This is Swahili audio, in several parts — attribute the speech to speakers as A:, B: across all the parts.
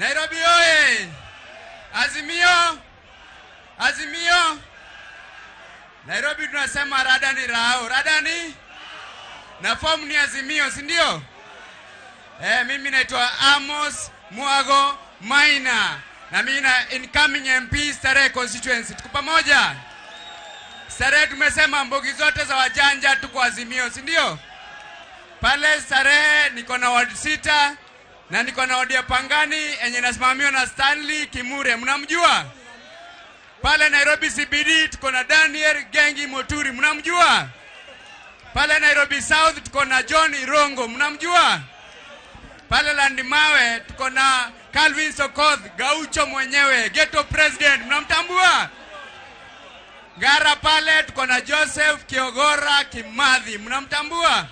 A: Nairobi oye! Azimio! Azimio! Nairobi tunasema rada ni rao. Rada ni? Na fomu ni Azimio, si ndio? Mimi naitwa Amos Mwago Maina. Na mimi na incoming MP Starehe constituency. Tuko pamoja? Starehe tumesema mbogi zote za wajanja tuko Azimio, si ndio? Pale Starehe niko na ward 6 na niko na ward ya Pangani yenye inasimamiwa na Stanley Kimure. Mnamjua? Pale Nairobi CBD tuko na Daniel Gengi Moturi. Mnamjua? Pale Nairobi South tuko na John Irongo. Mnamjua? Pale Landimawe tuko na Calvin Sokoth, Gaucho mwenyewe, ghetto president. Mnamtambua? Ngara pale tuko na Joseph Kiogora Kimathi. Mnamtambua?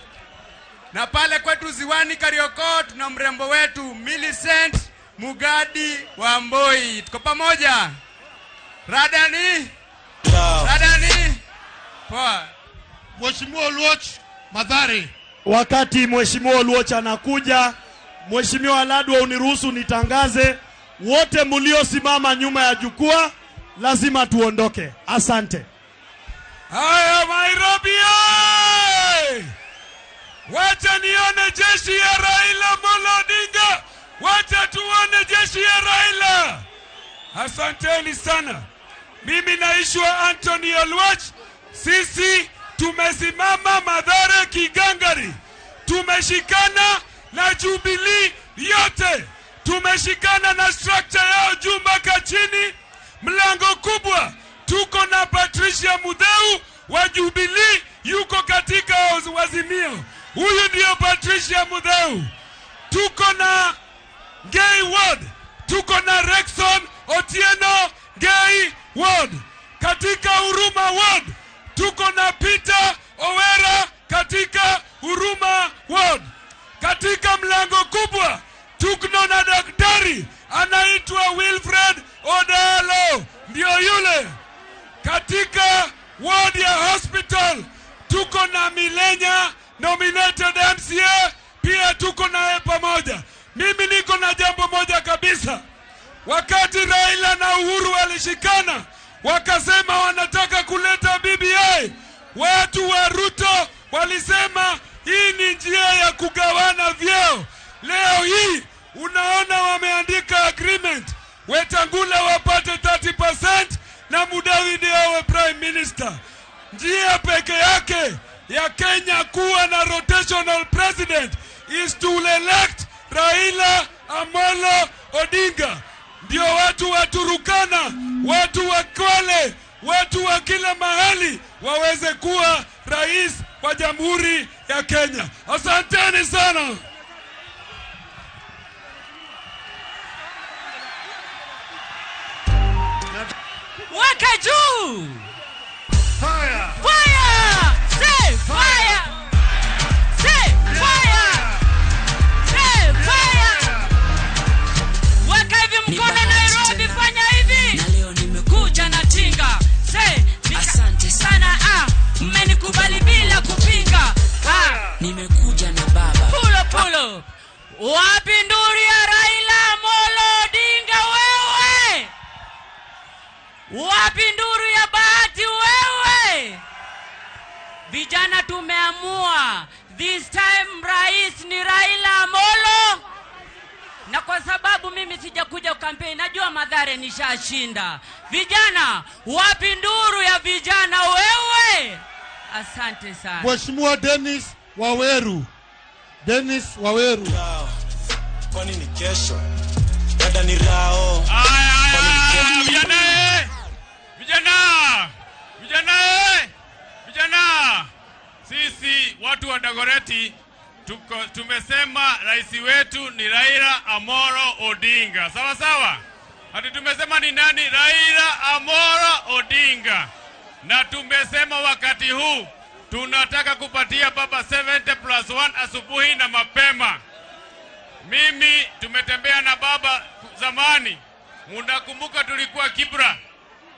A: Na pale kwetu Ziwani Kariokor tuna mrembo wetu Millicent Mugadi wa Mboi. Tuko pamoja? Radani? Radani? Poa.
B: Mheshimiwa Oluoch Mathare.
C: Wakati Mheshimiwa Oluoch anakuja, Mheshimiwa Ladwa uniruhusu nitangaze, wote mliosimama nyuma ya jukwaa lazima tuondoke. Asante.
D: Haya Nairobi! Wacha nione jeshi ya Raila Amolo Odinga. Wacha tuone jeshi ya Raila. Asanteni sana. Mimi naishwa Anthony Oluoch. Sisi tumesimama Mathare Kigangari. Tumeshikana na Jubilee yote. Tumeshikana na structure yao juu mpaka chini. Mlango kubwa. Tuko na Patricia Mudeu wa Jubilee, yuko katika Azimio. Huyu ndio Patricia Mudeu. Tuko na Gay Ward. Tuko na Rexon Otieno Gay Ward. Katika Huruma Ward tuko na Peter Owera katika Huruma Ward. Katika mlango kubwa tuko na daktari anaitwa Wilfred Odalo, ndio yule. Katika ward ya hospital tuko na Milenya nominated MCA, pia tuko naye pamoja. Mimi niko na jambo moja kabisa. Wakati Raila na Uhuru walishikana wakasema wanataka kuleta BBI, watu wa Ruto walisema hii ni njia ya kugawana vyeo. Leo hii unaona wameandika agreement, Wetangula wapate 30% na Mudavadi awe prime minister. Njia peke yake ya Kenya kuwa na rotational president is to elect Raila Amolo Odinga. Ndio watu wa Turukana, watu wa Kwale, watu wa kila mahali waweze kuwa rais wa Jamhuri ya Kenya. Asanteni sana.
E: Weka juu.
B: Fire!
E: Fire! Say fire! Say fire! Say fire! Weka hivi mkono Nairobi, fanya hivi.
F: Na leo nimekuja
E: na tinga. Say
F: asante
E: sana. Mmenikubali bila kupinga.
F: Nimekuja na baba.
E: Pulo pulo. Wapi nduri ya Raila Amolo Odinga wewe? Wapi nduru ya Bahati wewe? Vijana tumeamua this time rais ni Raila Amolo. Na kwa sababu mimi sijakuja kampeni, najua Mathare nishashinda. Vijana, wapi nduru ya vijana wewe? Asante sana.
B: Mheshimiwa Dennis Waweru. Dennis Waweru.
G: Kwani ni kesho? Dada ni rao.
D: Vijana! Vijana! Vijana! Vijana! Sisi watu wa Dagoretti tumesema rais wetu ni Raila Amolo Odinga. Sawa sawa? Hadi tumesema ni nani? Raila Amolo Odinga. Na tumesema wakati huu tunataka kupatia baba 70+1 asubuhi na mapema. Mimi tumetembea na baba zamani. Mnakumbuka tulikuwa Kibra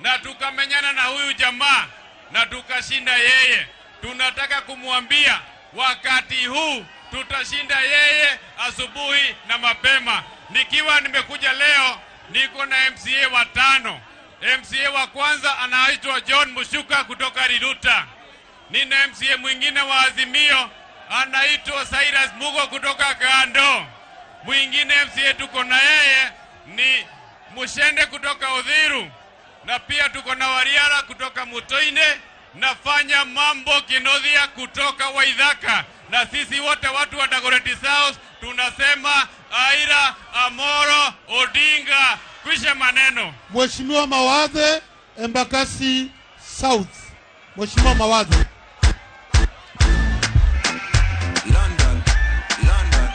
D: na tukamenyana na huyu jamaa na tukashinda yeye. Tunataka kumwambia wakati huu
A: Tutashinda yeye asubuhi na mapema. Nikiwa nimekuja leo, niko na MCA watano. MCA wa kwanza anaitwa John Mushuka kutoka Riruta. Nina MCA mwingine wa Azimio anaitwa Cyrus Mugo kutoka Kando. Mwingine MCA tuko na yeye ni Mushende kutoka Uthiru, na pia tuko na Wariara kutoka Mutoine, nafanya mambo Kinothia kutoka Waithaka, na sisi wote watu wa Dagoretti South tunasema Aira Amoro Odinga. Kwisha maneno.
B: Mheshimiwa Mawadhe, Embakasi South. Mheshimiwa Mawadhe.
G: London, London.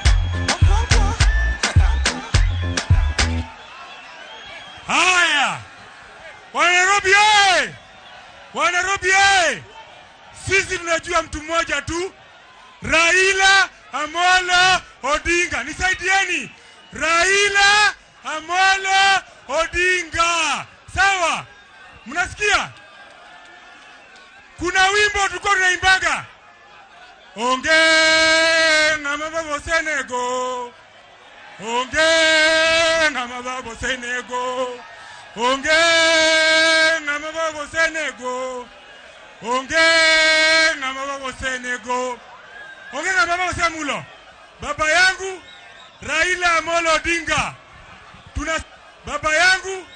D: Haya, Wanairobi oye! Wanairobi oye! Sisi tunajua mtu mmoja tu, Raila Amolo Odinga. Nisaidieni, Raila Amolo Odinga. Sawa, mnasikia? Kuna wimbo tulikuwa tunaimbaga, onge ngama babo Senego, onge ngama babo Senego, onge ngama babo Senego, onge ngama babo Senego, onge ngama babo Semulo. Baba yangu Raila Amolo Odinga, tuna baba yangu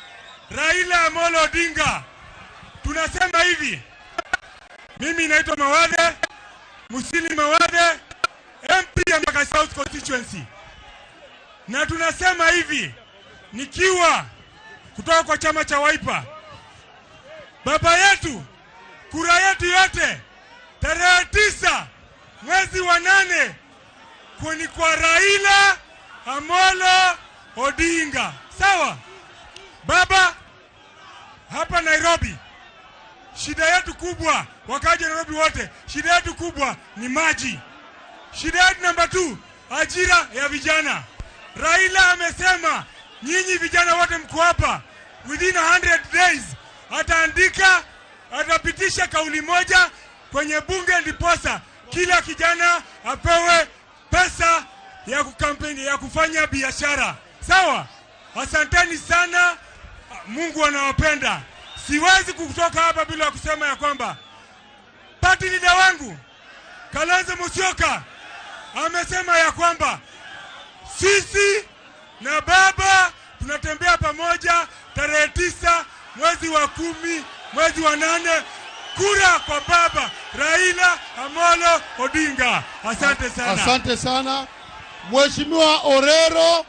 D: Raila Amolo Odinga, tunasema hivi. Mimi naitwa Mawadhe Musili Mawadhe, MP ya Embakasi South Constituency, na tunasema hivi, nikiwa kutoka kwa chama cha Wiper, baba yetu, kura yetu yote tarehe 9 mwezi wa 8 ni kwa Raila Amolo Odinga. Sawa baba, hapa Nairobi shida yetu kubwa, wakaji Nairobi wote, shida yetu kubwa ni maji. Shida yetu namba 2, ajira ya vijana. Raila amesema nyinyi vijana wote mko hapa, within 100 days ataandika, atapitisha kauli moja kwenye bunge, ndiposa kila kijana apewe pesa ya kukampeni, ya kufanya biashara. Sawa, asanteni sana, Mungu anawapenda. Siwezi kutoka hapa bila kusema ya kwamba party leader wangu Kalonzo Musyoka amesema ya kwamba sisi na baba tunatembea pamoja tarehe 9 mwezi wa 10 mwezi wa 8, kura kwa baba Raila Amolo Odinga. Asante sana.
B: Asante sana. Mheshimiwa Orero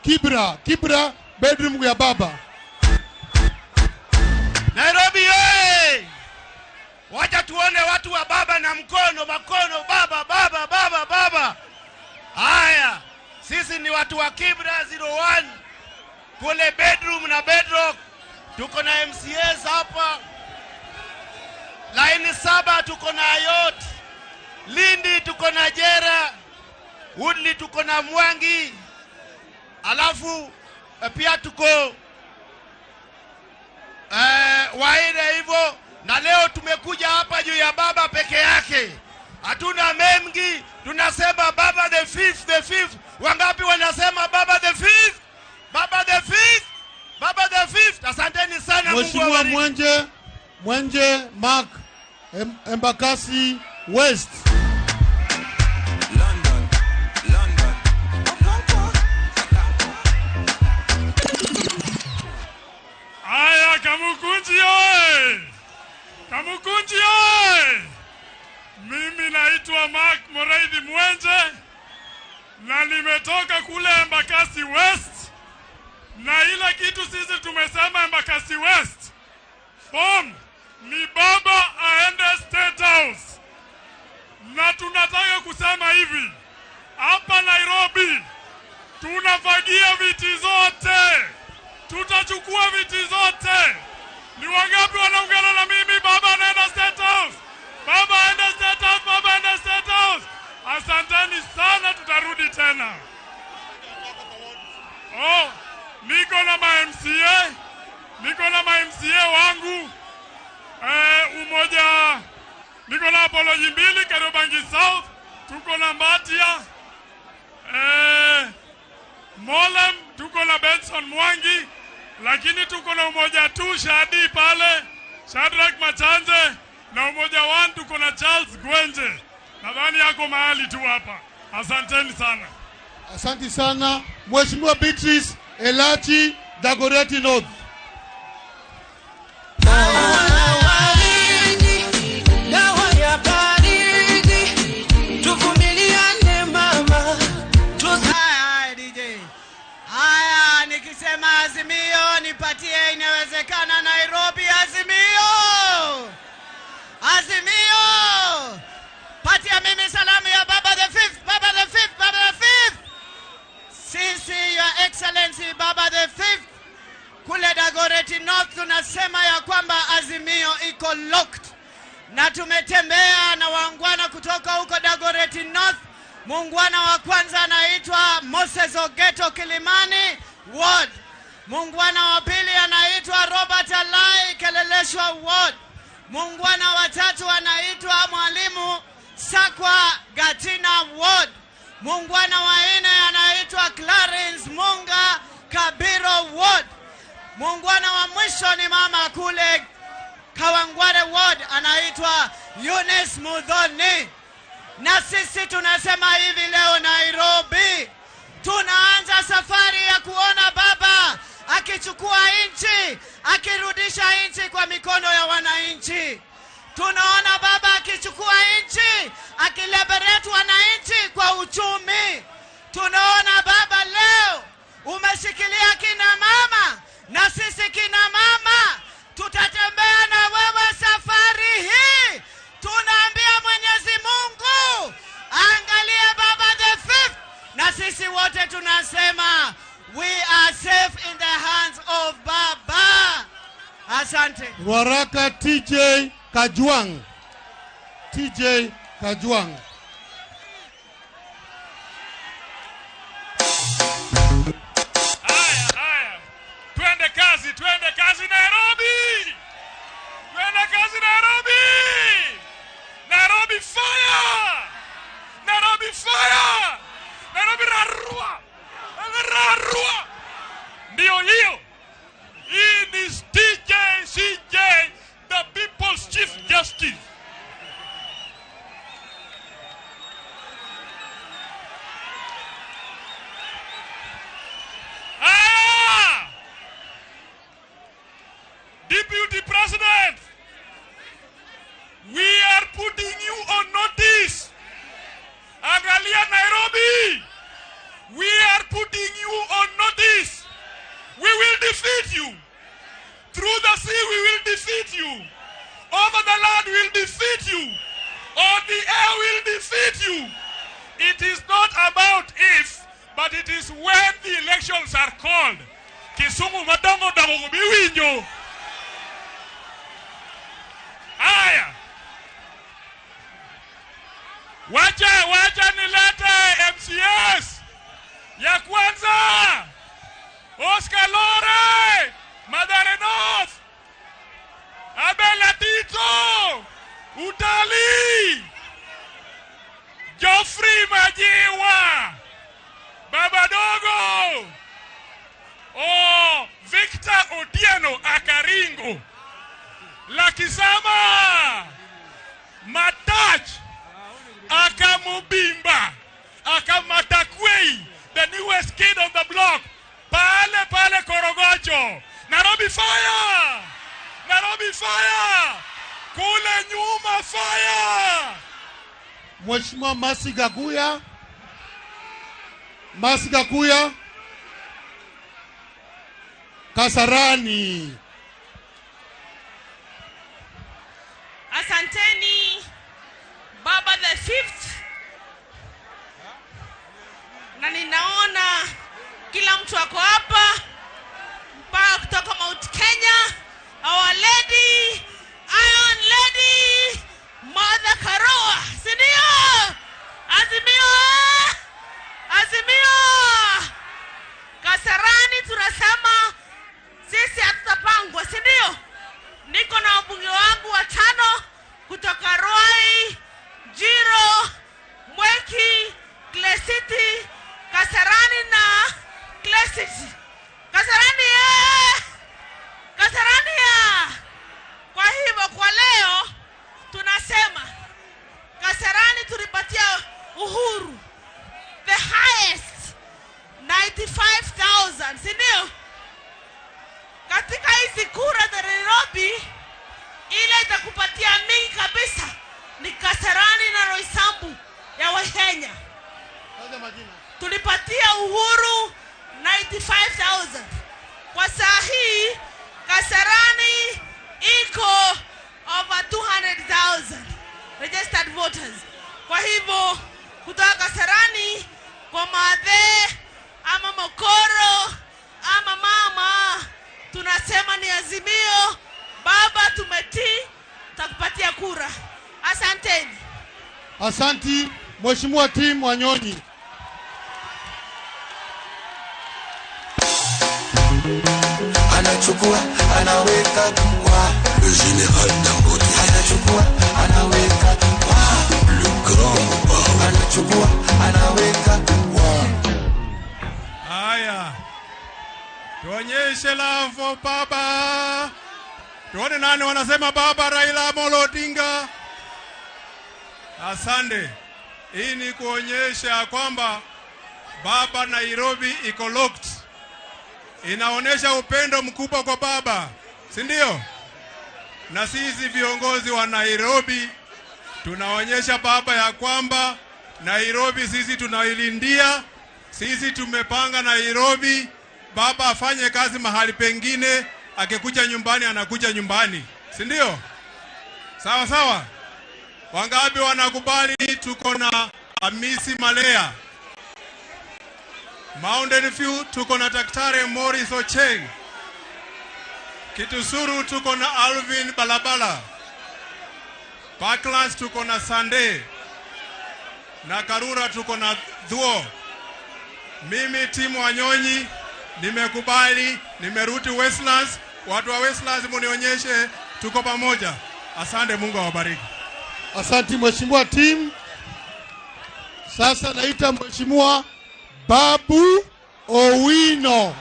B: Kibra, Kibra bedroom ya baba.
H: Nairobi oye! Wacha tuone watu wa baba na mkono, makono, baba, baba, baba, baba. Haya, sisi ni watu wa Kibra 01 kule bedroom na bedrock. Tuko na MCAs hapa. Laini 7 tuko na Ayot. Lindi tuko na Jera. Woodley tuko na Mwangi. Alafu pia tuko Waire hivyo. Na leo tumekuja hapa juu ya baba peke yake. Hatuna mengi, tunasema baba the fifth, the fifth. Wangapi wanasema baba the fifth? Baba the fifth? Baba the fifth. Asanteni sana, Mungu
B: Mheshimiwa
H: awabariki.
B: Mwenje, Mwenje Mark, Embakasi West.
G: London, London.
D: Aya, Kamukunji oye! Kamukunji oye! Mimi naitwa Mark Moraidhi Mwenje na nimetoka kule Embakasi West, na ile kitu sisi tumesema Embakasi West, form ni baba aende State House. Na tunataka kusema hivi, hapa Nairobi tunafagia viti zote, tutachukua viti zote. Ni wangapi wanaungana na mimi? Baba anaenda State House, baba aende State House, baba aende State House. Asanteni sana, tutarudi tena. Oh, niko na ma MCA, niko na ma MCA wangu umoja, niko na Apology 2 Kariobangi South, tuko na Mbatia, Molem tuko na Benson Mwangi, lakini tuko na Umoja 2 Shadi pale, Shadrack Machanze, na Umoja 1 tuko na Charles Gwenje. Nadhani yako mahali tu hapa. Asanteni sana.
B: Asante sana Mheshimiwa Beatrice Elachi, Dagoretti North.
F: Dawa ya baridi, tuvumiliane mama.
I: Haya, DJ. Haya, nikisema Azimio nipatie inawezekana Nairobi. Azimio, Azimio, patia mimi salamu ya Baba the Fifth, Baba the Fifth, Baba the Fifth. Sisi, Your Excellency Baba the Fifth, kule Dagoretti North tunasema ya kwamba Azimio iko locked, na tumetembea na waungwana kutoka huko Dagoretti North. Muungwana wa kwanza anaitwa Moses Ogeto, Kilimani Ward. Muungwana wa pili anaitwa Robert Alai, Keleleshwa Ward. Muungwana wa tatu anaitwa Mwalimu Sakwa, Gatina Ward. Muungwana wa nne anaitwa Clarence Munga, Kabiro Ward. Muungwana wa mwisho ni mama kule Kawangware Ward, anaitwa Eunice Muthoni. Na sisi tunasema hivi leo Nairobi, tunaanza safari ya kuona baba akichukua nchi, akirudisha nchi kwa mikono ya wananchi. Tunaona baba akichukua nchi, akileberate wananchi kwa uchumi. Tunaona baba leo umeshikilia kina mama, na sisi kina mama tutatembea na wewe safari hii. Tunaambia Mwenyezi Mungu angalie Baba the Fifth, na sisi wote tunasema we are safe in the hands of Baba. Asante.
B: Ruaraka TJ Kajwang. TJ Kajwang.
D: Haya, haya. Twende kazi, twende kazi Nairobi. Twende kazi Nairobi. Nairobi fire. Nairobi fire. Nairobi rarua. Rarua. Ndio hiyo. Hii ni TJ CJ, the People's Chief Justice. Ah! Deputy President, we are putting you on notice. Angalia Nairobi. We are putting you on notice. We will defeat you. Through the sea, we will defeat you. Over the land, we will defeat you. On the air, we will defeat you. It is not about if, but it is when the elections are called. Kisumu madongo dongo biwinjo. Aya. Wacha, wacha nilete MCS ya kwanza. Oscar Lore, Mathare North. Abel Atito, Utalii. Geoffrey Majiwa, Baba Dogo. Oh, Victor Otieno Akaringo. Lakisama Matach Akamubimba Akamatakwei, the newest kid on the block. Pale pale Korogocho. Nairobi fire! Nairobi fire! Kule nyuma fire!
B: Mheshimiwa Masi Gakuya. Masi Gakuya. Kasarani.
J: Asanteni Baba the Fifth, na ninaona kila mtu ako hapa mpaka kutoka Mount Kenya, our lady, Iron Lady Martha Karua, si ndio? Azimio, Azimio. Kasarani tunasema sisi hatutapangwa, si ndio? Niko na wabunge wangu watano kutoka Ruai, Jiro, Mweki, Clay City City. Kasarani ye! Kasarani ya! Kwa hivyo kwa leo tunasema Kasarani tulipatia Uhuru the highest 95,000, si ndio? Katika hizi kura za Nairobi, ile itakupatia mingi kabisa ni Kasarani na Roysambu ya Wakenya. Tulipatia Uhuru 95,000. Kwa saa hii Kasarani iko over 200,000 registered voters. Kwa hivyo kutoka Kasarani kwa Mathe ama Mokoro ama mama, tunasema ni Azimio. Baba, tumetii, tutakupatia kura. Asanteni.
B: Asanti Mheshimiwa Tim Wanyonyi.
F: Anachukua anaweka kwa
K: Le général Dangote,
F: anachukua anaweka kwa
K: le grand Mobao,
F: anachukua anaweka kwa.
D: Haya, tuonyeshe lavo baba, tuone nani wanasema baba Raila Amolo Odinga. Asante. Hii ni kuonyesha kwamba baba Nairobi iko locked. Inaonyesha upendo mkubwa kwa baba, si ndio? Na sisi viongozi wa Nairobi tunaonyesha baba ya kwamba Nairobi sisi tunailindia, sisi tumepanga Nairobi. Baba afanye kazi mahali pengine, akikuja nyumbani anakuja nyumbani, si ndio? Sawa sawa. Wangapi wanakubali? Tuko na Hamisi Malea Mountain View, tuko na Daktari Morris Ocheng. Kitusuru tuko na Alvin Balabala. Parklands tuko na Sande. Na Karura tuko na Dhuo. Mimi Timu Wanyonyi nimekubali, nimerudi Westlands. Watu wa Westlands munionyeshe tuko pamoja. Asante, Mungu awabariki.
B: Asanti Mheshimiwa Tim. Sasa naita Mheshimiwa Babu Owino.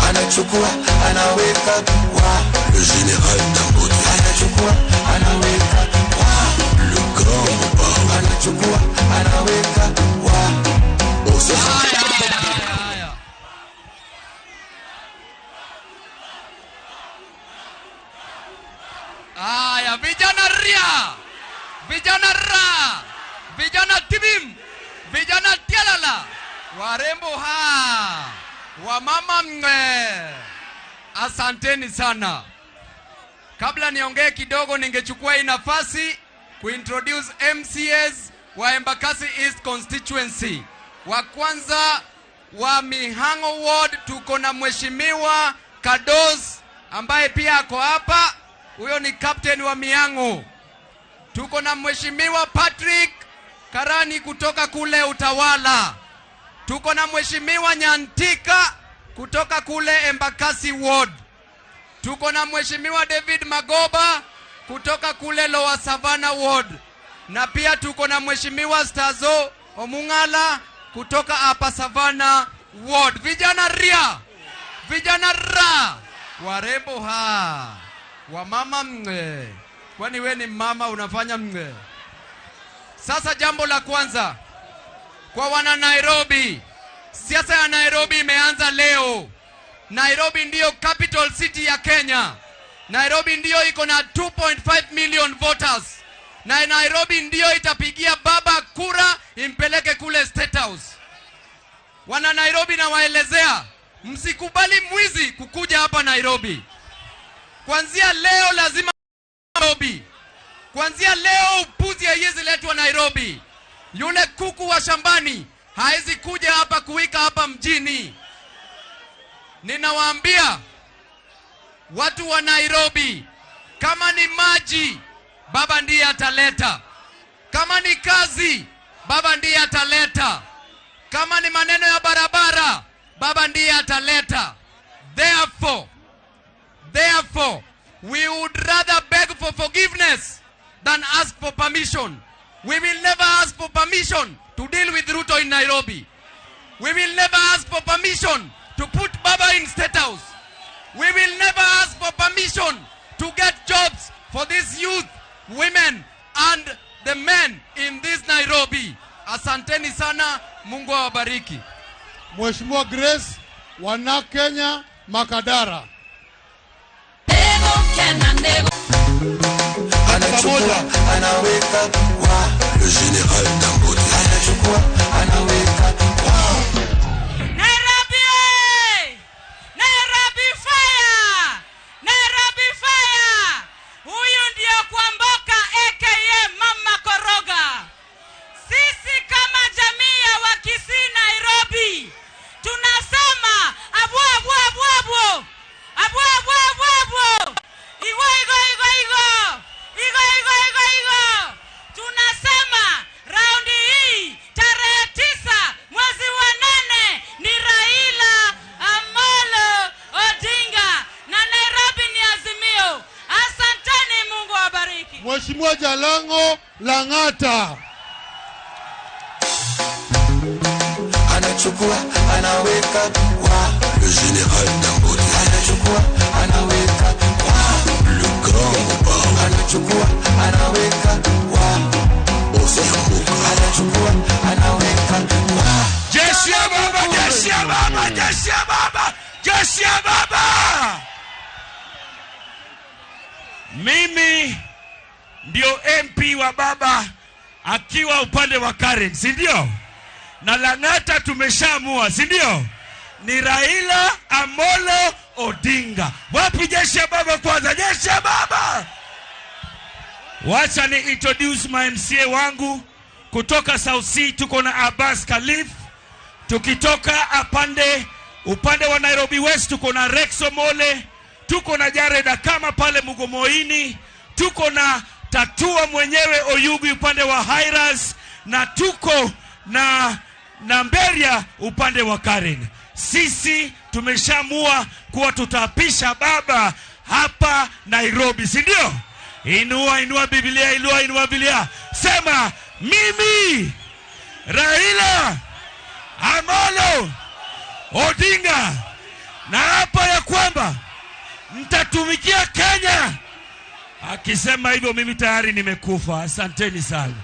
F: Anachukua anaweka kwa
K: Le général Dangote,
F: anachukua anaweka kwa
K: le grand Mobao,
F: anachukua anaweka kwa.
A: Haya. Haya, vijana ria, vijana ra, vijana tibim, vijana tialala, warembo ha, wamama mwe, asanteni sana. Kabla niongee kidogo, ningechukua hii nafasi kuintroduce MCAs wa Embakasi East Constituency. Wa kwanza wa Mihango Ward tuko na Mheshimiwa Kados ambaye pia ako hapa, huyo ni captain wa Mihango. Tuko na Mheshimiwa Patrick Karani kutoka kule Utawala. Tuko na Mheshimiwa Nyantika kutoka kule Embakasi Ward. Tuko na Mheshimiwa David Magoba kutoka kule Lower Savannah Ward. Na pia tuko na Mheshimiwa Stazo Omungala kutoka Upper Savannah Ward. Vijana ria, vijana ra, warembo ha, wamama mwe. Kwani we ni mama unafanya mwe? Sasa jambo la kwanza kwa wana Nairobi, siasa ya Nairobi imeanza leo. Nairobi ndiyo capital city ya Kenya. Nairobi ndiyo iko na 2.5 million voters. Na Nairobi ndiyo itapigia baba kura impeleke kule State House. Wana Nairobi nawaelezea, msikubali mwizi kukuja hapa Nairobi. Kuanzia leo lazima Nairobi. Kuanzia leo upuzi haiwezi letwa Nairobi. Yule kuku wa shambani haezi kuja hapa kuwika hapa mjini. Ninawaambia watu wa Nairobi, kama ni maji, baba ndiye ataleta. Kama ni kazi, baba ndiye ataleta. Kama ni maneno ya barabara, baba ndiye ataleta. Therefore, we would rather beg for forgiveness than ask for permission. We will never ask for permission to deal with Ruto in Nairobi. We will never ask for permission to put Baba in State House. We will never ask for permission to get jobs for these youth, women and the men in this Nairobi. Asanteni sana, Mungu awabariki.
B: Mheshimiwa Grace wana Kenya Makadara.
F: Anachukua, anaweka wa.
K: Le général Dangote.
F: Anachukua, anaweka wa.
E: Nairobi! Nairobi fire! Nairobi fire! Huyu ndio Kwamboka aka Mama Koroga. Sisi kama jamii ya Wakisii Nairobi tunasema abu abu abu abu. Abu abu abu abu. Igo igo igo igo. Igo igo igo igo. Tunasema raundi hii tarehe 9 mwezi wa 8 ni Raila Amolo Odinga na Nairobi ni Azimio. Asanteni, Mungu awabariki.
B: Mheshimiwa Jalango Lang'ata.
F: Anachukua, anaweka wa.
K: Le général Dangote.
F: Anachukua, anaweka wa.
K: Le grand Mobao.
F: Anachukua, anaweka wa. Anachukua, anaweka wa.
D: Jeshi ya baba, jeshi ya baba, jeshi ya baba, jeshi ya baba. Mimi ndio MP wa baba akiwa upande wa Karen, si ndio? Na Lang'ata tumeshaamua, si ndio? Ni Raila Amolo Odinga. Wapi jeshi ya baba kwanza? Jeshi ya baba. Wacha ni introduce my MCA wangu kutoka South C, tuko na Abbas Khalif. Tukitoka apande upande wa Nairobi West tuko na Rex Omole, tuko na Jared Akama pale Mugomoini, tuko na Tatua mwenyewe Oyugi upande wa Hiras, na tuko na Mberia upande wa Karen. Sisi tumeshamua kuwa tutaapisha baba hapa Nairobi, si ndio? Inua inua Biblia, inua inua Biblia. Sema mimi Raila Amolo Odinga na hapa ya kwamba mtatumikia Kenya. Akisema hivyo mimi tayari nimekufa. Asanteni sana.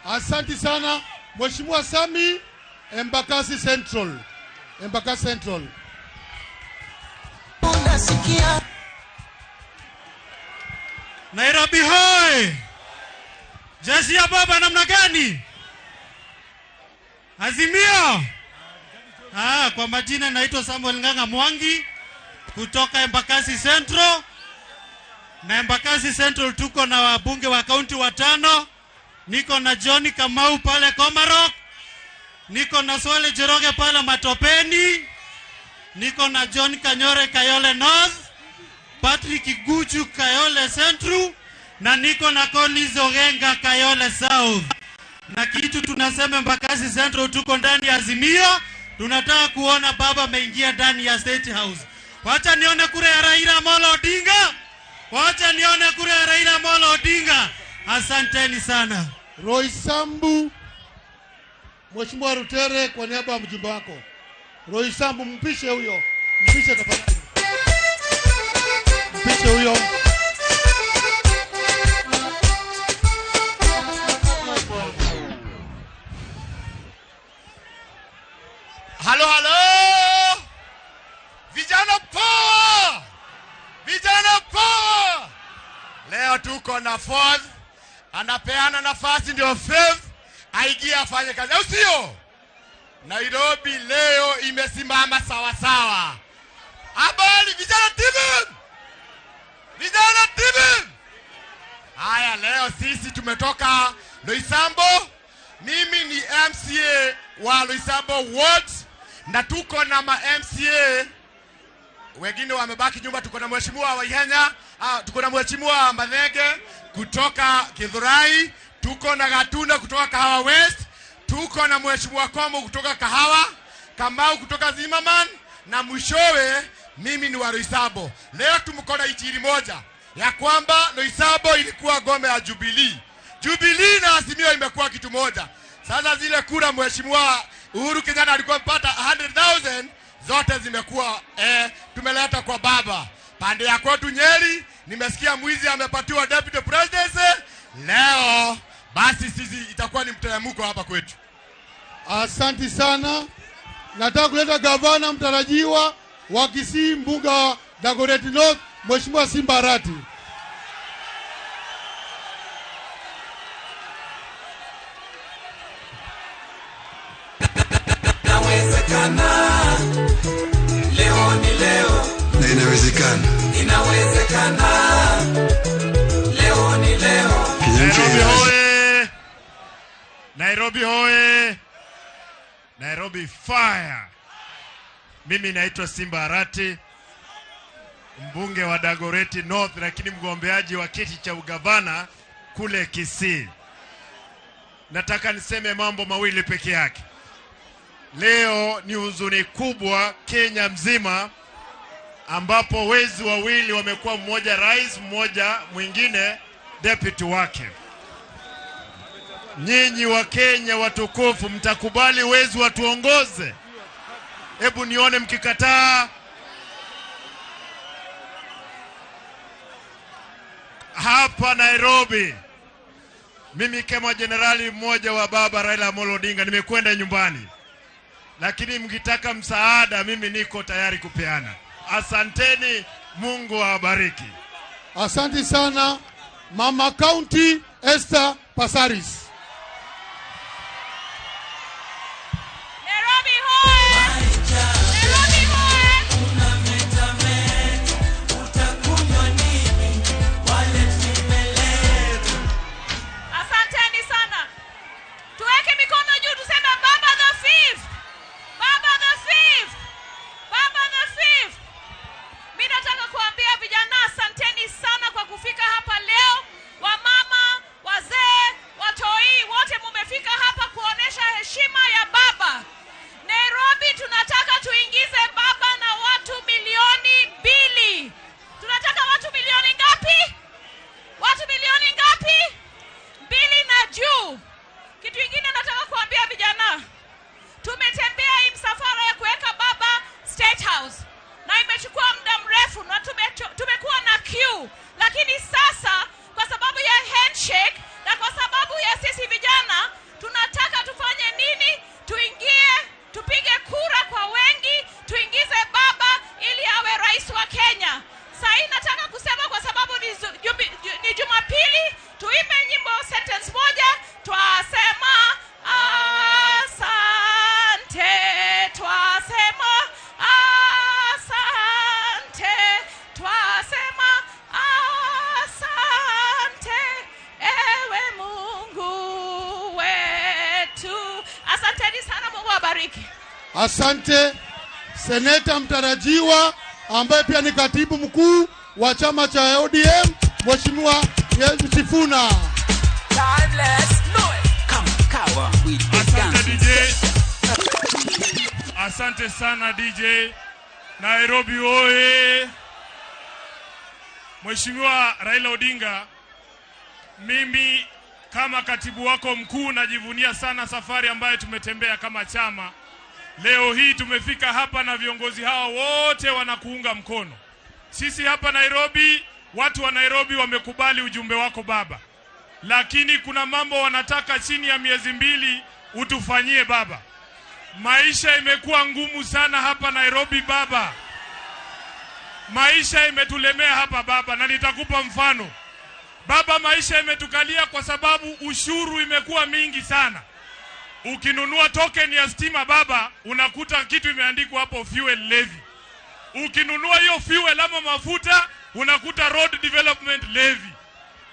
B: Asante sana Mheshimiwa Sami, Embakasi Central. Embakasi Central.
L: Nairobi hoi! Jeshi ya baba namna gani? Azimio! Kwa majina naitwa Samuel Nganga Mwangi kutoka Embakasi Central. Na Embakasi Central tuko na wabunge wa kaunti watano. Niko na John Kamau pale Komarok. Niko na Swale Jeroge pale Matopeni. Niko na John Kanyore Kayole North, Patrick Guchu Kayole Central, na niko na Collins Ogenga Kayole South. Na kitu tunasema Embakasi Central tuko ndani ya Azimio, tunataka kuona baba ameingia ndani ya State House. Wacha nione kura ya Raila Amolo Odinga. Wacha nione kura ya Raila Amolo Odinga. Asanteni sana.
B: Roy Sambu, Mheshimiwa Rutere kwa niaba ya mjumbe wako. Roy Sambu, mpishe huyo. Mpishe tafadhali. Mpishe huyo.
H: Halo halo. Vijana power. Vijana power. Leo tuko na fourth, anapeana nafasi ndio fifth aingie afanye kazi, au sio? Nairobi leo imesimama sawa sawa. Habari vijana TV. Vijana TV. Haya, leo sisi tumetoka Loisambo. Mimi ni MCA wa Loisambo Ward na tuko na ma MCA wengine wamebaki nyumba. Tuko na Mheshimiwa Waihenya, tuko na Mheshimiwa Mathenge kutoka Githurai, tuko na Gatuna kutoka Kahawa West, tuko na Mheshimiwa Komo kutoka Kahawa, Kamau kutoka Zimmerman, na mwishowe mimi ni wa Loisambo. Leo tumko na itiri moja ya kwamba Loisambo ilikuwa gome ya Jubilee. Jubilee na Azimio imekuwa kitu moja. Sasa zile kura Mheshimiwa
M: Uhuru Kenyatta alikuwa amepata 100,000, zote zimekuwa tumeleta kwa baba. Pande ya kwetu Nyeri, nimesikia mwizi amepatiwa deputy president leo, basi sisi itakuwa ni mteremko hapa kwetu.
B: Asanti sana. Nataka kuleta gavana mtarajiwa wa Kisii, mbunge wa Dagoretti North, Mheshimiwa Simba Arati.
F: Inawezekana, leo ni leo.
K: Na inawezekana.
F: Inawezekana, leo ni leo.
N: Nairobi hoye! Nairobi hoye! Nairobi fire! Mimi naitwa Simba Arati, mbunge wa Dagoretti North, lakini mgombeaji wa kiti cha ugavana kule Kisii. Nataka niseme mambo mawili peke yake. Leo ni huzuni kubwa Kenya mzima, ambapo wezi wawili wamekuwa, mmoja rais, mmoja mwingine deputy wake. Nyinyi wa Kenya watukufu, mtakubali wezi watuongoze? Hebu nione mkikataa. Hapa Nairobi, mimi kama jenerali mmoja wa baba Raila Amolo Odinga nimekwenda nyumbani, lakini mkitaka msaada mimi niko tayari kupeana. Asanteni, Mungu awabariki.
B: Asante sana Mama County Esther Passaris.
J: Nairobi hoye! Nairobi hoye! Asanteni sana. Tuweke mikono juu tuseme Baba the Fifth. Baba the Fifth. Baba the Fifth. Mimi nataka kuambia vijana asanteni sana kwa kufika hapa leo. Wamama, wazee, watoi wote mumefika hapa kuonesha heshima ya baba. Nairobi tunataka tuingize baba na watu 2 milioni. Tunataka watu milioni ngapi? Watu milioni ngapi? 2 na juu. Kitu kingine nataka kuambia vijana, tumetembea hii msafara ya kuweka baba State House na imechukua muda mrefu na tumekuwa na queue, lakini sasa kwa sababu ya handshake na kwa sababu ya sisi vijana tunataka tufanye nini? Tuingie, tupige kura kwa wengi, tuingize baba ili awe rais wa Kenya. Sasa nataka kusema kwa sababu ni Jumapili, tuimbe nyimbo sentence moja, twasema asante, twasema asante, twasema asante, ewe Mungu wetu. Asanteni sana, Mungu awabariki.
B: Asante seneta mtarajiwa ambaye pia ni katibu mkuu wa chama cha ODM, Mheshimiwa Sifuna.
D: Asante DJ. Asante sana DJ. Nairobi oye! Mheshimiwa Raila Odinga, mimi kama katibu wako mkuu najivunia sana safari ambayo tumetembea kama chama. Leo hii tumefika hapa na viongozi hawa wote wanakuunga mkono. Sisi hapa Nairobi, watu wa Nairobi wamekubali ujumbe wako baba, lakini kuna mambo wanataka chini ya miezi 2 utufanyie baba. Maisha imekuwa ngumu sana hapa Nairobi baba. Maisha imetulemea hapa baba, na nitakupa mfano. Baba, maisha imetukalia kwa sababu ushuru imekuwa mingi sana. Ukinunua token ya stima baba, unakuta kitu imeandikwa hapo fuel levy. Ukinunua hiyo fuel ama mafuta, unakuta road development levy.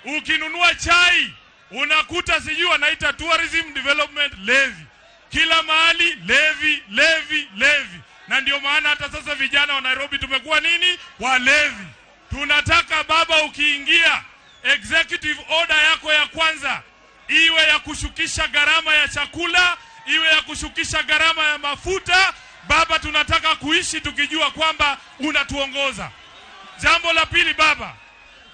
D: Ukinunua chai, unakuta sijui wanaita tourism development levy. Kila mahali levy, levy, levy. Na ndio maana hata sasa vijana wa Nairobi tumekuwa nini? Walevi. Tunataka baba, ukiingia executive order yako ya kwanza iwe ya kushukisha gharama ya chakula, iwe ya kushukisha gharama ya mafuta. Baba, tunataka kuishi tukijua kwamba unatuongoza. Jambo la pili baba,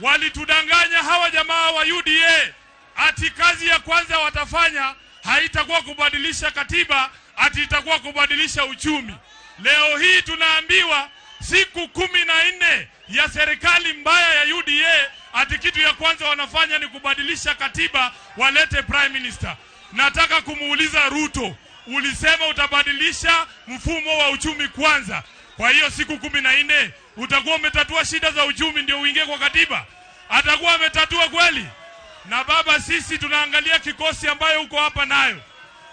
D: walitudanganya hawa jamaa wa UDA ati kazi ya kwanza watafanya haitakuwa kubadilisha katiba, ati itakuwa kubadilisha uchumi. Leo hii tunaambiwa siku 14 ya serikali mbaya ya UDA, ati kitu ya kwanza wanafanya ni kubadilisha katiba walete prime minister. Nataka kumuuliza Ruto, ulisema utabadilisha mfumo wa uchumi kwanza. Kwa hiyo siku 14 utakuwa umetatua shida za uchumi ndio uingie kwa katiba? Atakuwa ametatua kweli? Na baba, sisi tunaangalia kikosi ambayo uko hapa nayo.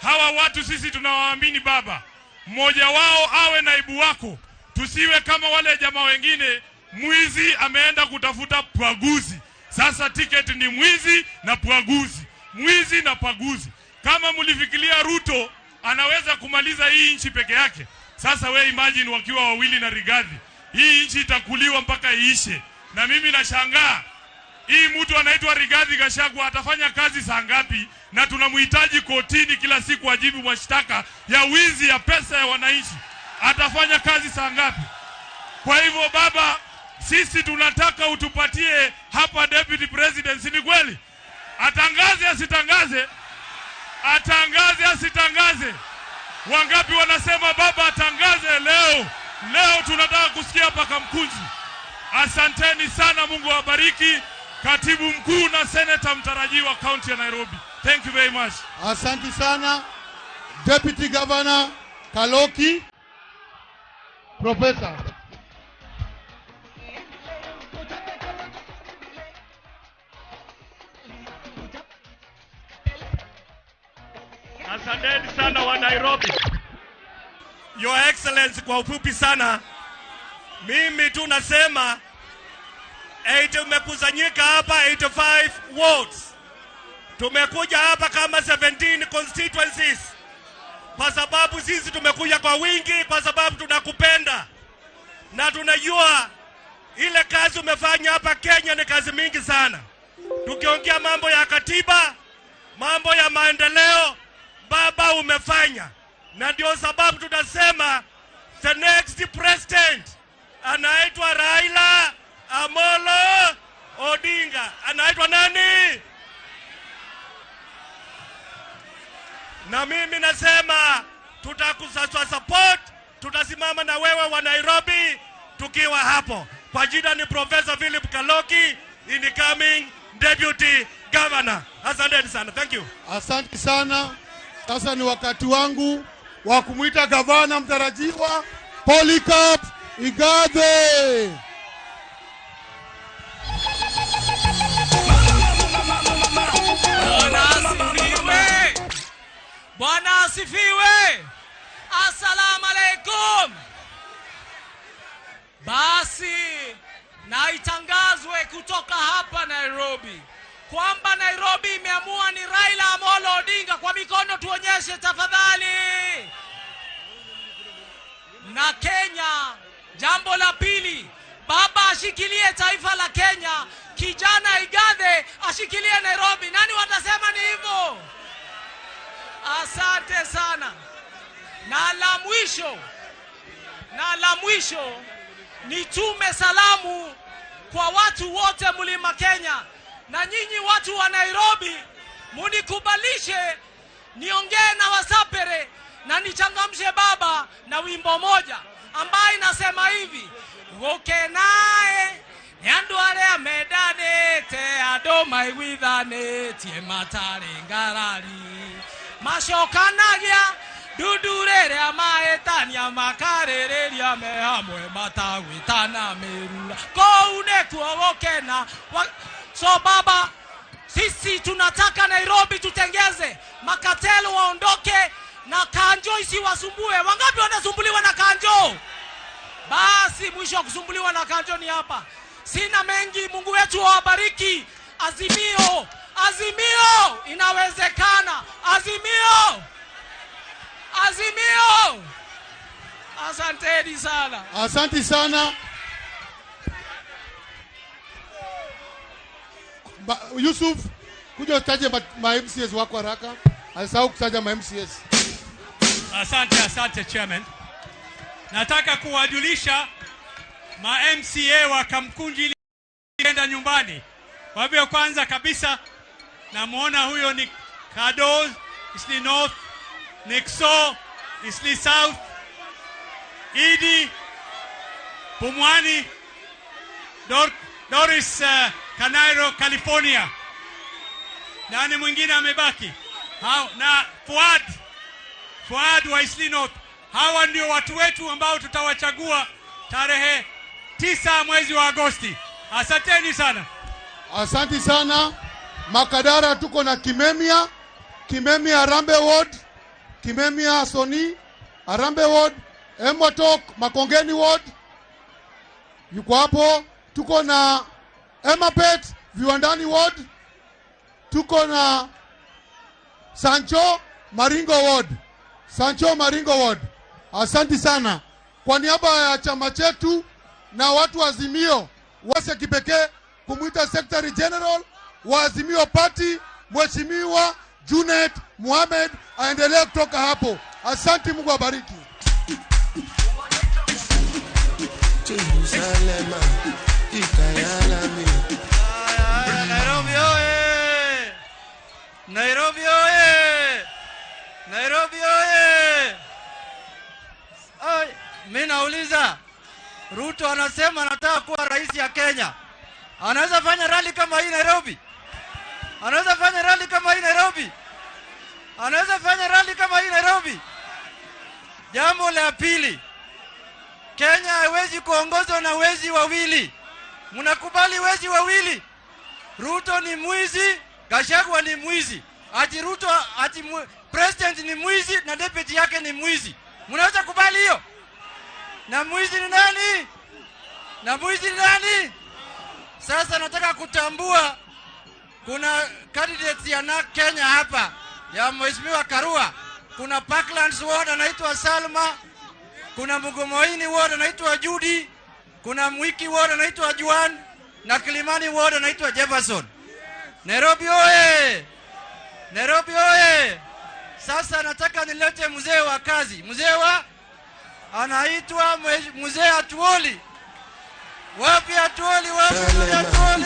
D: Hawa watu sisi tunawaamini baba. Mmoja wao awe naibu wako. Tusiwe kama wale jamaa wengine, mwizi ameenda kutafuta pwaguzi. Sasa tiketi ni mwizi na pwaguzi, mwizi na paguzi. Kama mlifikiria Ruto anaweza kumaliza hii nchi peke yake, sasa we imagine wakiwa wawili na Rigathi, hii nchi itakuliwa mpaka iishe. Na mimi nashangaa hii mtu anaitwa Rigathi Gachagua atafanya kazi saa ngapi? Na tunamhitaji kotini kila siku ajibu mashtaka ya wizi ya pesa ya wananchi. Atafanya kazi saa ngapi? Kwa hivyo baba, sisi tunataka utupatie hapa deputy president, si ni kweli? Atangaze asitangaze? Atangaze asitangaze? Wangapi wanasema baba atangaze leo? Leo tunataka kusikia hapa Kamkunji. Asanteni sana, Mungu awabariki. Katibu mkuu na seneta mtarajiwa kaunti ya Nairobi. Thank you very much.
B: Asante sana Deputy Governor Kaloki. Professor.
O: Asanteni sana wa Nairobi. Your Excellency, kwa ufupi sana, mimi tu nasema tumekusanyika hapa 85 wards. Tumekuja hapa kama 17 constituencies. Kwa sababu sisi tumekuja kwa wingi, kwa sababu tunakupenda. Na tunajua ile kazi umefanya hapa Kenya ni kazi mingi sana. Tukiongea mambo ya katiba, mambo ya maendeleo, baba umefanya. Na ndio sababu tunasema the next president anaitwa Raila Amolo Odinga. Anaitwa nani? Na mimi nasema tutakusupport, tutasimama na wewe wa Nairobi tukiwa hapo. Kwa jina ni Professor Philip Kaloki, incoming Deputy Governor. Asante sana. Thank you.
B: Asante sana. Sasa ni wakati wangu wa kumuita gavana mtarajiwa Polycarp Igathe.
P: Bwana asifiwe. Assalamu alaikum. Basi na itangazwe kutoka hapa Nairobi kwamba Nairobi imeamua ni Raila Amolo Odinga. Kwa mikono tuonyeshe tafadhali. Na Kenya, jambo la pili, baba ashikilie taifa la Kenya, kijana Igathe ashikilie Nairobi. Nani watasema ni hivyo? Asante sana. Na la mwisho nitume salamu kwa watu wote Mlima Kenya. Na nyinyi watu wa Nairobi, munikubalishe niongee na Wasapere na nichangamshe baba na wimbo moja ambaye inasema hivi: Gokenae nyandu aria mendanite andu maiguithanitie matari ngarari macokanagia ndundu riria mahĩtania makarĩrĩria me hamwe matagwĩtana mĩrura kũu nĩkuo gũkena. So baba, sisi tunataka Nairobi tutengeze, makatelo waondoke na kanjo isiwasumbue. Wangapi wanasumbuliwa na kanjo? Basi mwisho wa kusumbuliwa na kanjo ni hapa. Sina mengi, Mungu wetu awabariki. Azimio, azimio, inawezekana. Azimio, azimio. Asanteni sana.
B: Asante sana. Yusuf, kuja utaje ma MCS wako haraka. Alisahau kutaja ma MCS.
Q: Asante, asante chairman. Nataka kuwajulisha ma MCA wa Kamkunji enda nyumbani. Kwa hivyo kwanza kabisa namuona huyo ni Kado, Eastleigh North, Nixo, Eastleigh South, Idi, Pumwani, Doris Kanairo, California. Nani mwingine amebaki? Hao, na Fuad wa Eastleigh North. Hawa ndio watu wetu ambao tutawachagua tarehe 9 mwezi wa Agosti. Asanteni sana.
B: Asante sana. Makadara tuko na Kimemia, Kimemia Arambe Ward, Kimemia Soni, Arambe Ward, Emotok, Makongeni Ward. Yuko hapo. Tuko na Emapet, Viwandani Ward. Tuko na Sancho, Maringo Ward. Sancho Maringo Ward. Asante sana. Kwa niaba ya chama chetu na watu wa Azimio, wase kipekee kumuita Secretary General wa Azimio Party, Mheshimiwa Junet Mohamed, aendelee kutoka hapo. Asante, Mungu abariki.
I: Nairobi oye! Nairobi oye! Nairobi oye! Ay, mimi nauliza, Ruto anasema anataka kuwa rais ya Kenya. Anaweza fanya rally kama hii Nairobi? Anaweza fanya rally kama hii Nairobi? Anaweza fanya rally kama hii Nairobi? Jambo la pili, Kenya haiwezi kuongozwa na wezi wawili. Mnakubali wezi wawili? Ruto ni mwizi, Gachagua ni mwizi. Ati Ruto, ati president ni mwizi na deputy yake ni mwizi. Mnaweza kubali hiyo? Na mwizi ni nani? Na mwizi ni nani? Sasa nataka kutambua kuna candidates ya NARC Kenya hapa ya Mheshimiwa Karua. Kuna Parklands Ward anaitwa Salma, kuna Mugumoini Ward anaitwa Judy, kuna Mwiki Ward anaitwa Juan na Kilimani Ward anaitwa Jefferson. Nairobi oye! Nairobi oye! Sasa nataka nilete mzee wa kazi. Mzee wa anaitwa mzee Atuoli. Wapi Atuoli? Wapi mzee Atuoli?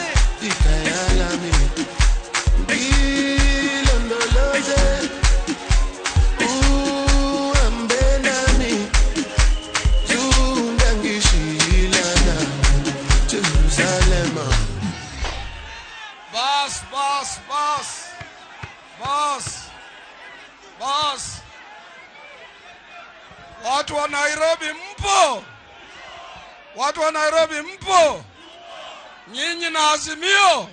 D: Bas, bas, bas. Bas. Bas. Watu wa Nairobi mpo? Watu wa Nairobi mpo? Nyinyi na Azimio?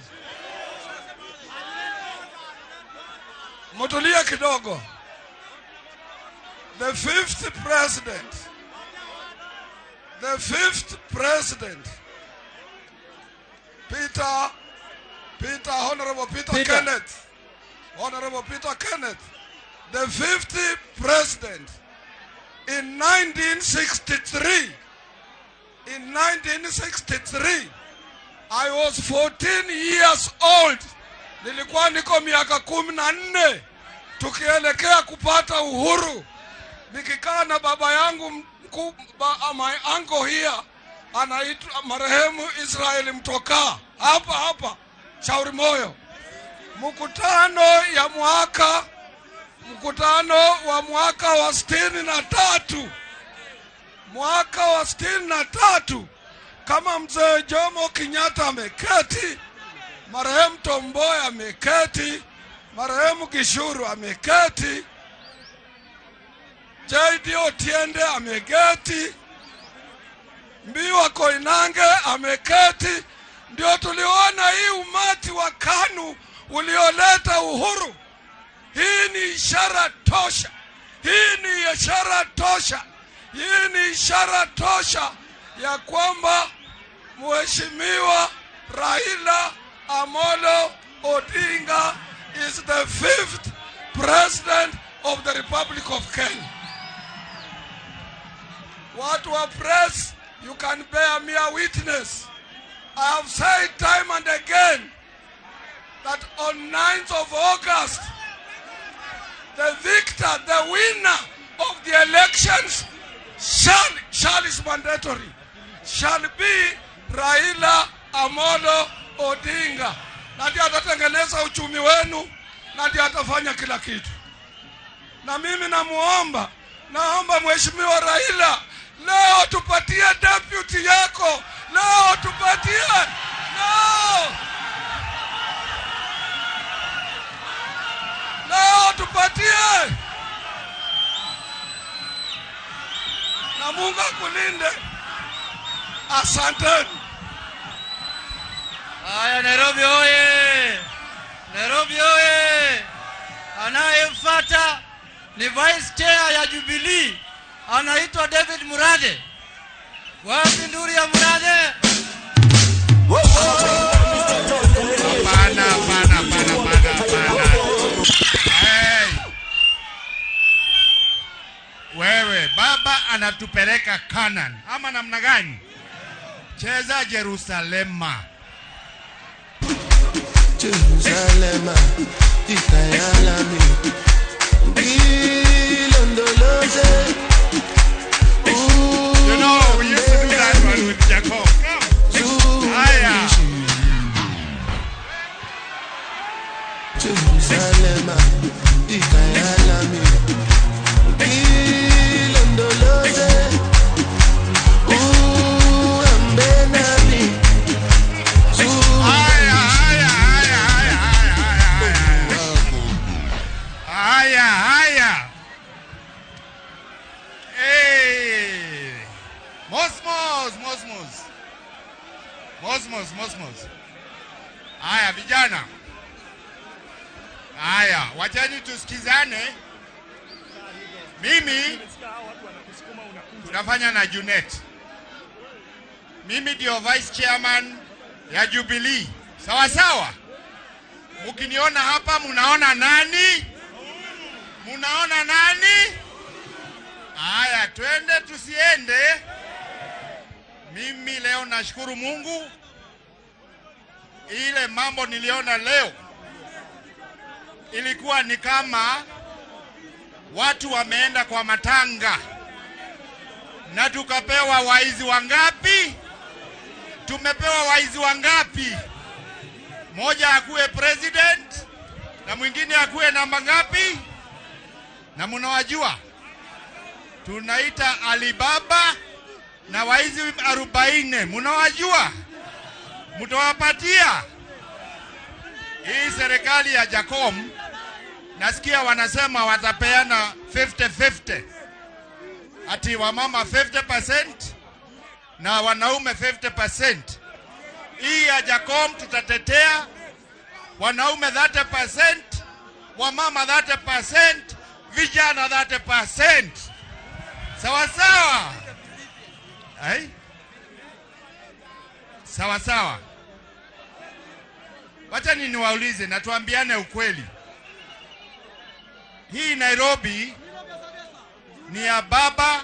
D: Mutulie kidogo. The fifth president. The fifth president. Peter, Honorable Peter Kenneth. Honorable Peter Kenneth. The fifth president in 1963. In 1963, I was 14 years old. Nilikuwa niko miaka 14 tukielekea kupata uhuru. Nikikaa na baba yangu mkuu, my uncle here, anaitwa marehemu Israel Mtoka, hapa hapa Shauri Moyo. Mkutano wa mwaka wa 63. Mwaka wa 63, kama mzee Jomo Kenyatta ameketi, marehemu Tom Mboya ameketi, marehemu Gishuru ameketi, J.D. Otiende ameketi, Mbiwa Koinange ameketi. Ndio tuliona hii umati wa KANU ulioleta uhuru. Hii ni ishara tosha. Hii ni ishara tosha. Hii ni ishara tosha ya kwamba Mheshimiwa Raila Amolo Odinga is the fifth president of the Republic of Kenya. Watu wa press, you can bear me a witness. I have said time and again that on 9th of August, the victor, the winner of the elections shall is mandatory, shall be Raila Amolo Odinga. Na ndiye atatengeneza uchumi wenu, na ndiye atafanya kila kitu. Na mimi namuomba Naomba Mheshimiwa Raila, leo tupatie deputy yako, leo tupatie, leo, leo tupatie, na Mungu akulinde. Asanteni.
R: Haya, Nairobi oye! Nairobi oye! Anayefuata ni vice chair ya Jubilee, anaitwa David Murathe. Wapi nduri ya Murathe?
A: Hapana, hapana, hapana, hapana, hapana. Hey. Wewe baba anatupeleka Canaan ama namna gani? Cheza Jerusalema.
K: Jerusalema ikayalami ilondoloze.
A: You know, we used to do that one with Jacob. Come. Haya.
K: Jerusalema ikayalami ilondoloze uhambe nami.
A: Haya, haya, haya, haya, haya, haya, haya. Hey. Mosmos, mosmos. Mosmos, mosmos. Haya vijana. Haya, wacheni tusikizane. Mimi tunafanya na Junet. Mimi ndio vice chairman ya Jubilee. Sawa sawa. Mkiniona hapa mnaona nani? Munaona nani? Haya, twende tusiende. Mimi leo nashukuru Mungu. Ile mambo niliona leo ilikuwa ni kama watu wameenda kwa matanga na tukapewa waizi wangapi? Tumepewa waizi wangapi? Moja akuwe president na mwingine akuwe namba ngapi? Na mnawajua, tunaita Alibaba na waizi 40. Mnawajua, mtawapatia. Hii serikali ya Jacom nasikia wanasema watapeana 50-50, ati wamama 50% na wanaume 50%. Hii ya Jacom tutatetea wanaume 30%, wamama 30%, vijana 30%. Sawa sawa. Ai? Sawa sawa. Wacha niwaulize na tuambiane ukweli. Hii Nairobi ni ya baba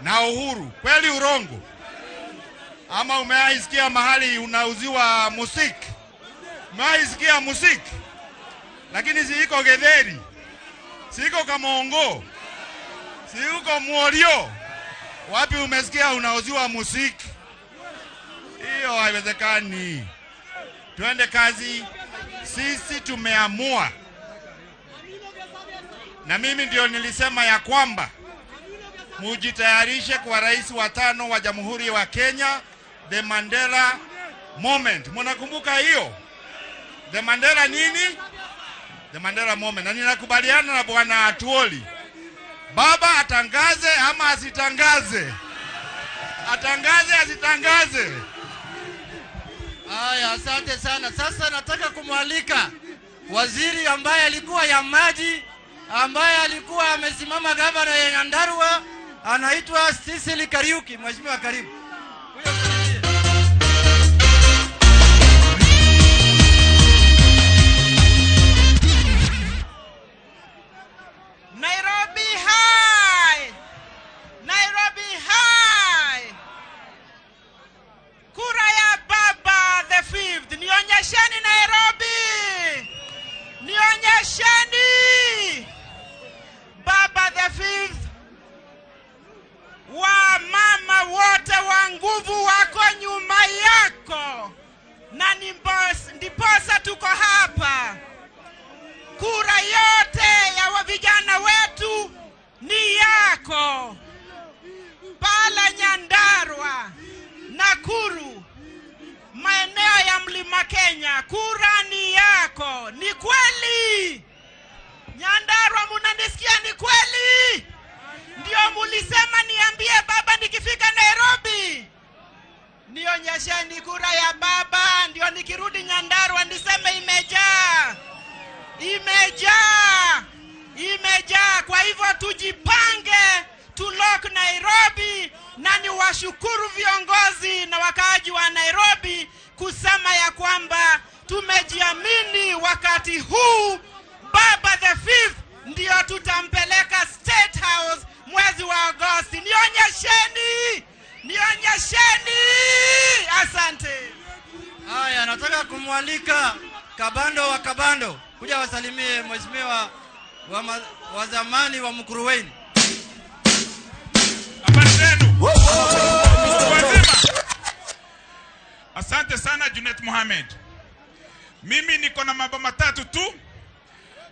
A: na Uhuru. Kweli urongo? Ama umeaisikia mahali unauziwa musiki? Umeaisikia musiki? Lakini si iko Getheri, si iko Kamongo, si iko Muorio. Wapi umesikia unauziwa musiki? Hiyo haiwezekani. Tuende kazi. Sisi tumeamua. Na mimi ndio nilisema ya kwamba mujitayarishe kwa rais wa 5 wa Jamhuri wa Kenya, the Mandela moment. Mnakumbuka hiyo? The Mandela nini? The Mandela moment. Na ninakubaliana na Bwana Atuoli. Baba atangaze ama asitangaze? Atangaze asitangaze?
R: Haya, asante sana. Sasa nataka kumwalika waziri ambaye alikuwa ya maji, ambaye alikuwa amesimama gavana ya Nyandarua, anaitwa Sicily Kariuki. Mheshimiwa, karibu.
I: Nairobi high! Nairobi high! Kura ya baba the fifth. Nionyesheni Nairobi! Nionyesheni! Baba the fifth. Wa mama wote wa nguvu wako nyuma yako. Na ndiposa tuko hapa. Kura yote ya vijana wetu ni
S: yako. Pale Nyandarua, Nakuru, maeneo ya Mlima Kenya, kura ni yako. Ni kweli? Nyandarua, munanisikia? Ni kweli? Ndio mulisema niambie baba nikifika Nairobi. Nionyesheni kura ya baba, ndio nikirudi Nyandarua niseme imejaa. Imejaa. Imejaa. Kwa hivyo tujipange, tulock Nairobi, na niwashukuru viongozi na wakaaji wa Nairobi kusema ya kwamba tumejiamini wakati huu. Baba the Fifth ndio tutampeleka State House mwezi wa Agosti. Nionyesheni, nionyesheni. Asante.
R: Haya, nataka kumwalika Kabando wa Kabando kuja wasalimie mheshimiwa wa zamani wa Mkuruweni.
D: Habari zenu? Wazima. Asante sana Junet Mohamed. Mimi niko na mambo matatu tu.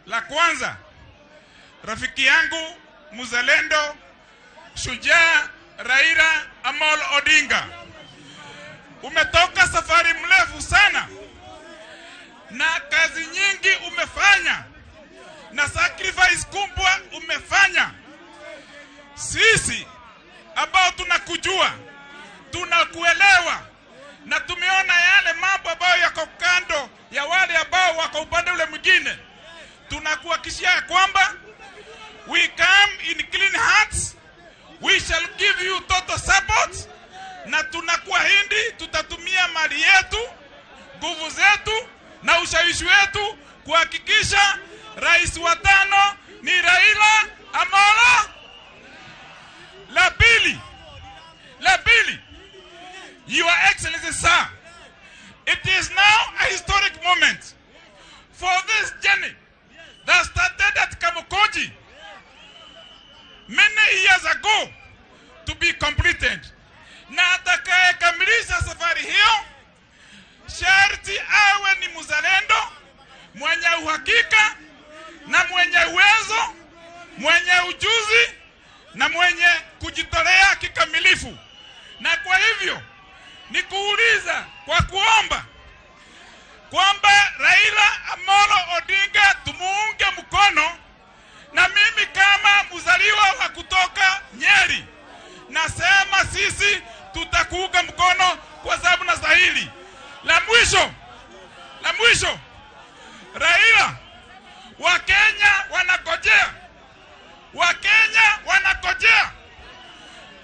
D: La kwanza, rafiki yangu mzalendo shujaa Raila Amolo Odinga, umetoka safari mrefu sana na kazi nyingi umefanya na sacrifice kubwa umefanya. Sisi ambao tunakujua, tunakuelewa na tumeona yale mambo ambayo yako kando ya wale ambao wako upande ule mwingine, tunakuhakikishia kwamba we come in clean hearts, we shall give you total support, na tunakuahidi tutatumia mali yetu, nguvu zetu na ushawishi wetu kuhakikisha rais wa tano ni Raila Amolo. La pili, Your Excellency sir, it is now a historic moment for this journey that started at Kamukunji many years ago to be completed. Na atakayekamilisha safari hiyo sharti awe ni mzalendo mwenye uhakika na mwenye uwezo, mwenye ujuzi na mwenye kujitolea kikamilifu. Na kwa hivyo ni kuuliza kwa kuomba kwamba Raila Amolo Odinga tumuunge mkono, na mimi kama mzaliwa wa kutoka Nyeri nasema sisi tutakuunga mkono kwa sababu nastahili. La mwisho, Raila, Wakenya wanagojea, Wakenya wanagojea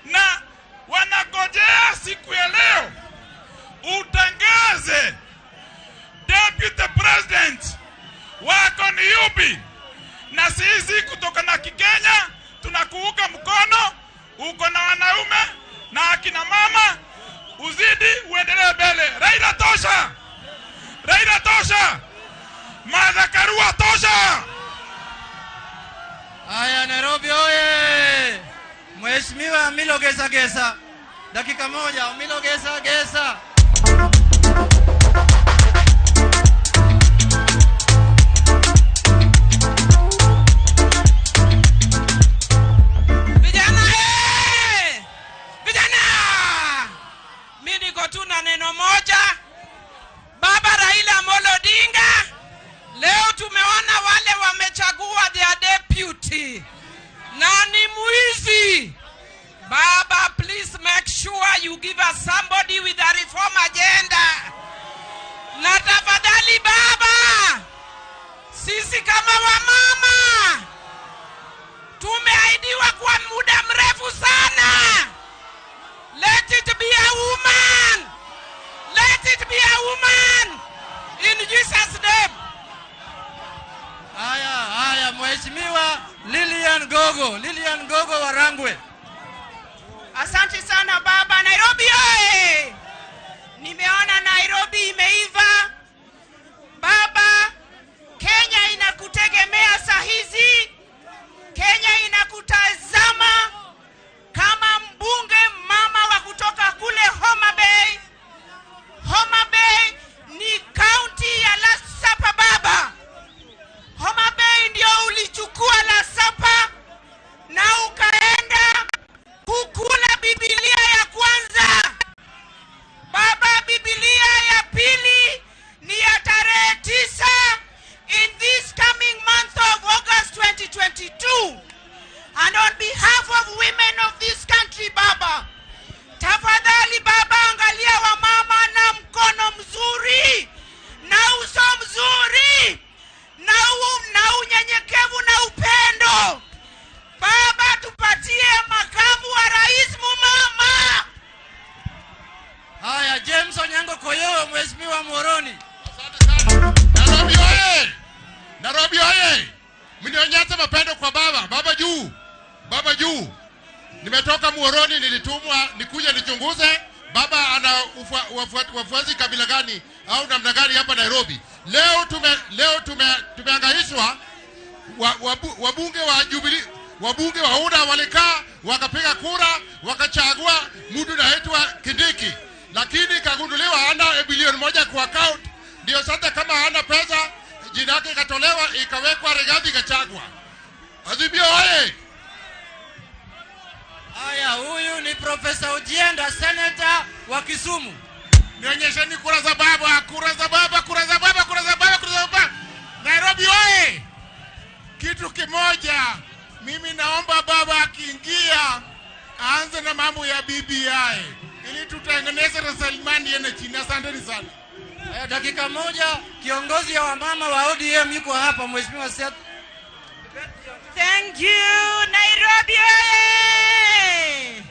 D: na wanagojea siku ya leo utangaze Deputy President wako ni yupi, na sisi kutoka na Kikenya tunakuunga mkono. Uko na wanaume na akina mama, uzidi uendelee mbele. Raila tosha, Raila tosha, Martha Karua tosha.
R: Haya, Nairobi oye! Mheshimiwa Milo Gesa Gesa, dakika moja. Milo Gesa Gesa.
S: Vijana, hey! Vijana! Mimi niko tu na neno moja. Baba Raila Amolo Odinga, leo tumeona wale wamechagua their deputy na ni mwizi. Baba, please make sure you give us somebody with a reform agenda. Na tafadhali baba, sisi kama wamama tumeahidiwa kwa muda mrefu sana. Let it be a woman. Let it be a woman. In Jesus' name.
R: Haya, haya, Mheshimiwa Lilian Gogo, Lilian Gogo wa Rangwe.
S: Asante sana baba. Nairobi oye! Nimeona Nairobi imeiva. Baba, Kenya inakutegemea saa hizi. Kenya inakutazama kama mbunge mama wa kutoka kule Homa Bay. Homa Bay ni county ya Last Supper baba. Homa Bay ndio ulichukua Last Supper na ukaenda
T: Nimetoka Muhoroni, nilitumwa nikuje nichunguze baba ana wafuasi kabila gani au namna gani hapa Nairobi. Leo tumehangaishwa wabunge wa Jubilee, wabunge wa UDA walikaa wakapiga kura wakachagua mtu anaitwa Kindiki, lakini kagunduliwa hana bilioni 1 kwa account. Ndio sasa kama hana pesa, jina yake ikatolewa ikawekwa Rigathi Gachagua. Azimio oye!
R: Haya, huyu ni Profesa Ojienda, senator wa Kisumu.
T: Nionyesheni kura za baba, kura za baba, kura za baba, kura za baba, kura za baba. Nairobi oye!
U: Kitu kimoja, mimi naomba baba akiingia aanze na mambo ya BBI ili tutengeneze rasilimali yene chini. Asanteni sana.
R: Dakika moja, kiongozi wa wamama wa ODM yuko hapa, Mheshimiwa Seth.
V: Thank you, Nairobi oye!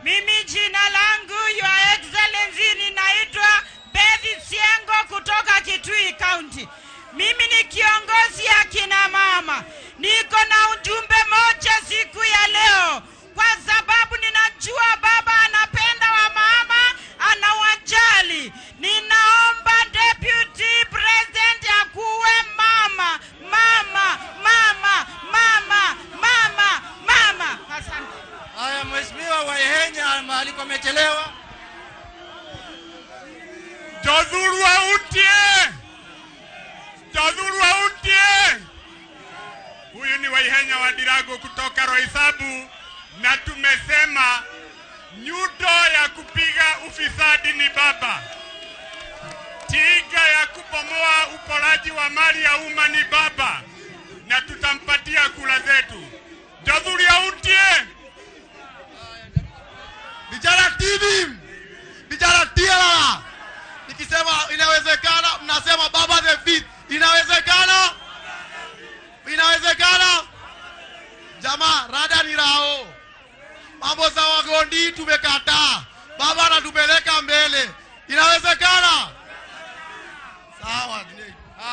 V: Mimi jina langu Your Excellency ninaitwa Beth Siengo kutoka Kitui County. Mimi ni kiongozi ya kina mama. Niko na ujumbe moja siku ya leo, kwa sababu ninajua baba anapenda wamama, anawajali. Ninaomba Deputy President akuwe mama, mama, mama, mama, mama, mama. Asante.
R: Haya, Mheshimiwa Waihenya mahali amechelewa.
D: Jodhurwa untie! Jodhurwa untie! Huyu ni Waihenya wa Dirago kutoka Roysambu, na tumesema nyundo ya kupiga ufisadi ni baba, tiga ya kubomoa uporaji wa mali ya umma ni baba, na tutampatia kula zetu. Jodhurwa untie!
W: Vijana TV, vijana tiara. Nikisema inawezekana, mnasema baba the fifth. Inawezekana, inawezekana. Jamaa, rada ni rao. Mambo za wagondi tumekataa. Baba anatupeleka mbele. Inawezekana. Sawa.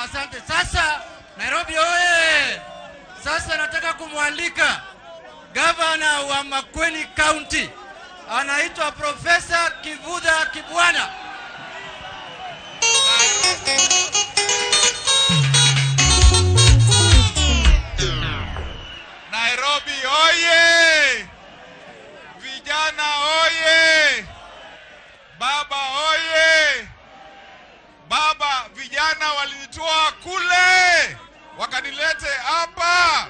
R: Asante. Sasa Nairobi oye! Sasa nataka kumwalika gavana wa Makueni County, anaitwa Profesa Kivutha Kibwana.
A: Nairobi oye! Vijana oye! Baba oye! Baba, vijana walinitoa kule wakanilete hapa,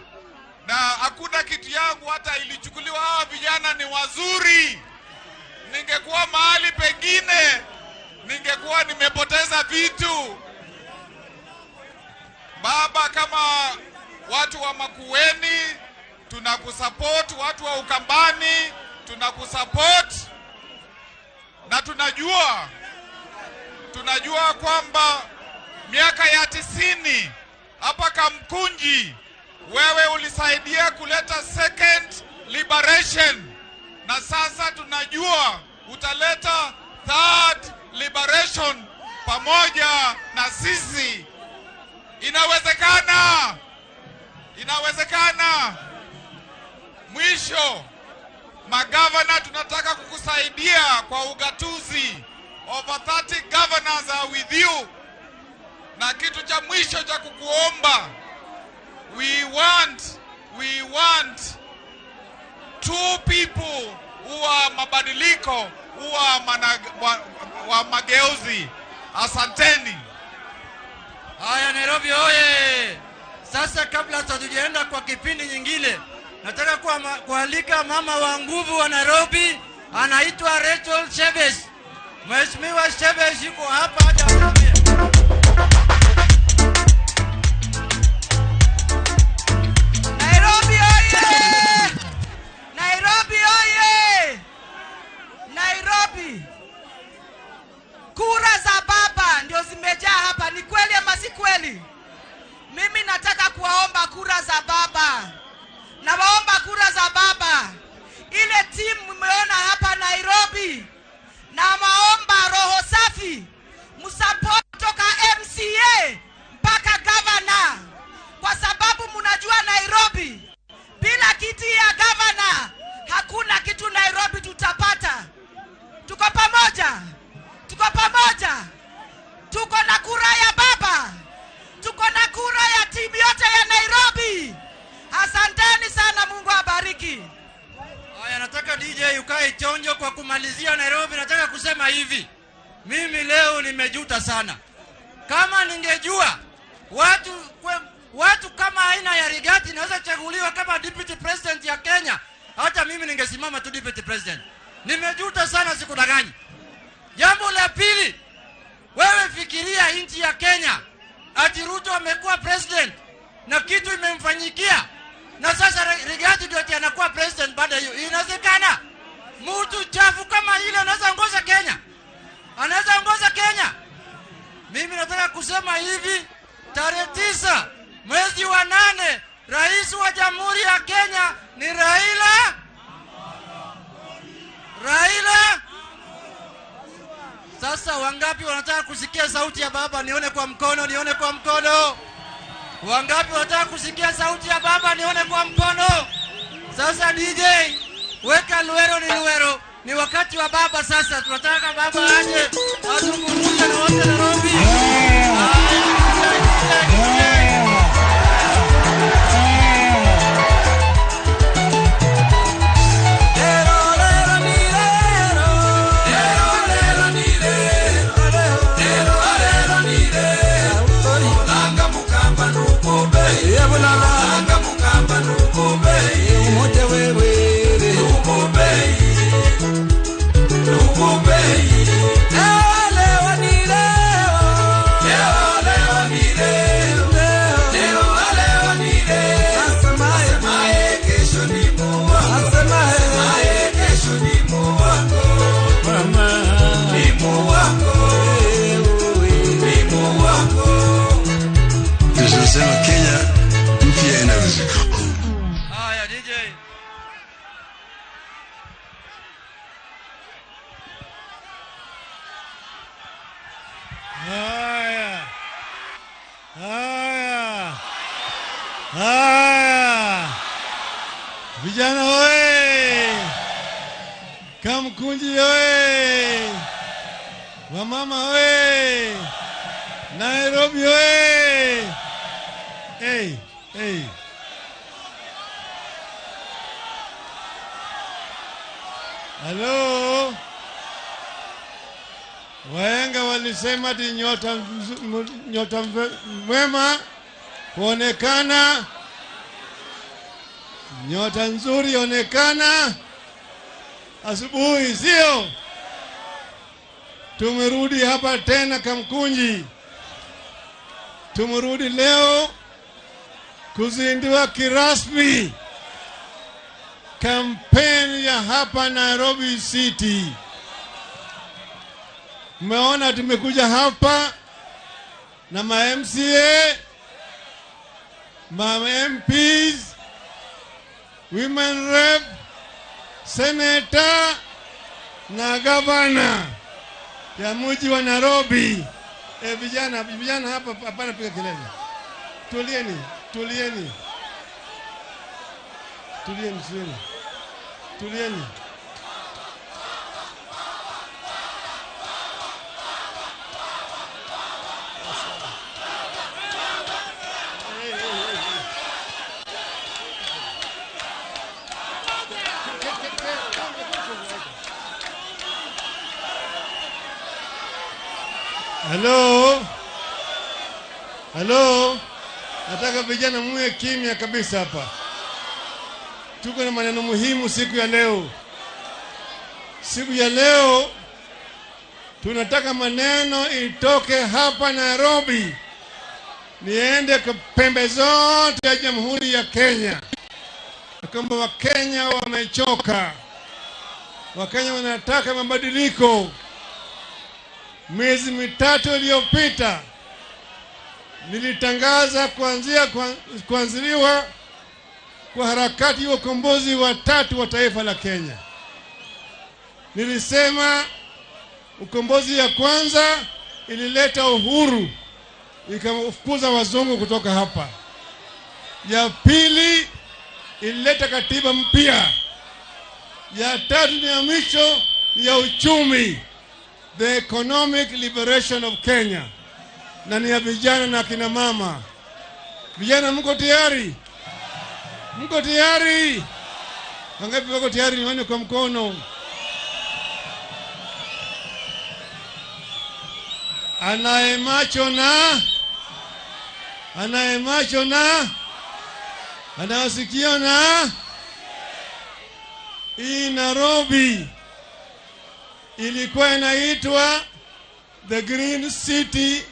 A: na hakuna kitu yangu hata ilichukuliwa. Hawa vijana ni wazuri. Ningekuwa mahali pengine ningekuwa nimepoteza vitu. Baba, kama watu wa Makueni tunakusupport, watu wa Ukambani tunakusupport, na tunajua kwamba miaka ya 90 hapa Kamkunji wewe ulisaidia kuleta second liberation, na sasa tunajua utaleta third liberation pamoja na sisi. Inawezekana, inawezekana. Mwisho, magavana tunataka kukusaidia kwa ugatuzi. Over 30 governors are with you. Na kitu cha mwisho cha kukuomba, we want two people who are mabadiliko, who are wa mageuzi. Asanteni.
R: Haya, Nairobi oye! Sasa kabla hatujaenda kwa kipindi nyingine, nataka kualika mama wa nguvu wa Nairobi, anaitwa Rachel Shebesh. Mheshimiwa Shebesh yuko hapa aje.
V: Nairobi oye! Nairobi oye! Nairobi. Kura za baba ndio zimejaa hapa. Ni kweli ama si kweli? Mimi nataka kuwaomba kura za baba. Nawaomba kura za baba. Ile timu mmeona hapa Nairobi, na maomba roho safi, msupport toka Hakuna kitu Nairobi tutapata. Tuko pamoja, tuko pamoja, tuko na kura ya baba, tuko na kura ya timu yote ya Nairobi. Asanteni sana, Mungu abariki.
R: Haya, nataka DJ ukae chonjo kwa kumalizia Nairobi. Nataka kusema hivi, mimi leo nimejuta sana. Kama ningejua watu kama aina ya Rigathi naweza chaguliwa kama deputy president ya Kenya, hata mimi ningesimama tu deputy president. Nimejuta sana, sikudanganyi. Jambo la pili, wewe fikiria nchi ya Kenya, ati Ruto amekuwa president na kitu imemfanyikia, na sasa Rigathi ndio ati anakuwa president baada hiyo. Inawezekana mtu chafu kama ile anaweza ongoza Kenya? Anaweza ongoza Kenya? Mimi nataka kusema hivi, tarehe 9 mwezi wa 8, rais wa Jamhuri ya Kenya ni Raila. Raila. Sasa wangapi wanataka kusikia sauti ya baba? Nione kwa mkono, nione kwa mkono. Wangapi wanataka kusikia sauti ya baba? Nione kwa mkono. Sasa DJ, weka Luero ni Luero. Ni wakati wa baba sasa. Tunataka baba aje azungumze na wote Nairobi.
C: Tunasema Kenya mpya inawezekana.
R: Haya DJ.
L: Haya. Haya. Haya. Vijana oye! Kamkunji oye! Wamama oye! Nairobi oye! Hey, hey. Hello. Wahenga walisema ati nyota mwema huonekana, nyota nzuri onekana asubuhi, sio? Tumerudi hapa tena Kamkunji. Tumerudi leo kuzindua kirasmi kampeni ya hapa Nairobi City. Mmeona tumekuja hapa na ma MCA, ma MPs, women rep, senator na governor ya mji wa Nairobi. Vijana, vijana hapa hapana piga kelele. Tulieni, tulieni. Tulieni, tulieni. Tulieni. Hello. Hello. Nataka vijana muwe kimya kabisa hapa. Tuko na maneno muhimu siku ya leo. Siku ya leo tunataka maneno itoke hapa Nairobi niende pembe zote ya Jamhuri ya Kenya. Kwamba Wakenya wamechoka. Wakenya wanataka mabadiliko. Miezi mitatu iliyopita nilitangaza kuanziliwa kwa harakati ya ukombozi wa tatu wa taifa la Kenya. Nilisema ukombozi ya kwanza ilileta uhuru, ikafukuza wazungu kutoka hapa. Ya pili ilileta katiba mpya.
E: Ya tatu ni ya mwisho ya uchumi, the economic liberation of Kenya, na ni ya vijana na kina mama. Vijana, mko tayari? Mko tayari? Wangapi wako tayari? Nione kwa mkono. Anaye macho na anaye macho na anasikia na. Hii Nairobi ilikuwa inaitwa the green city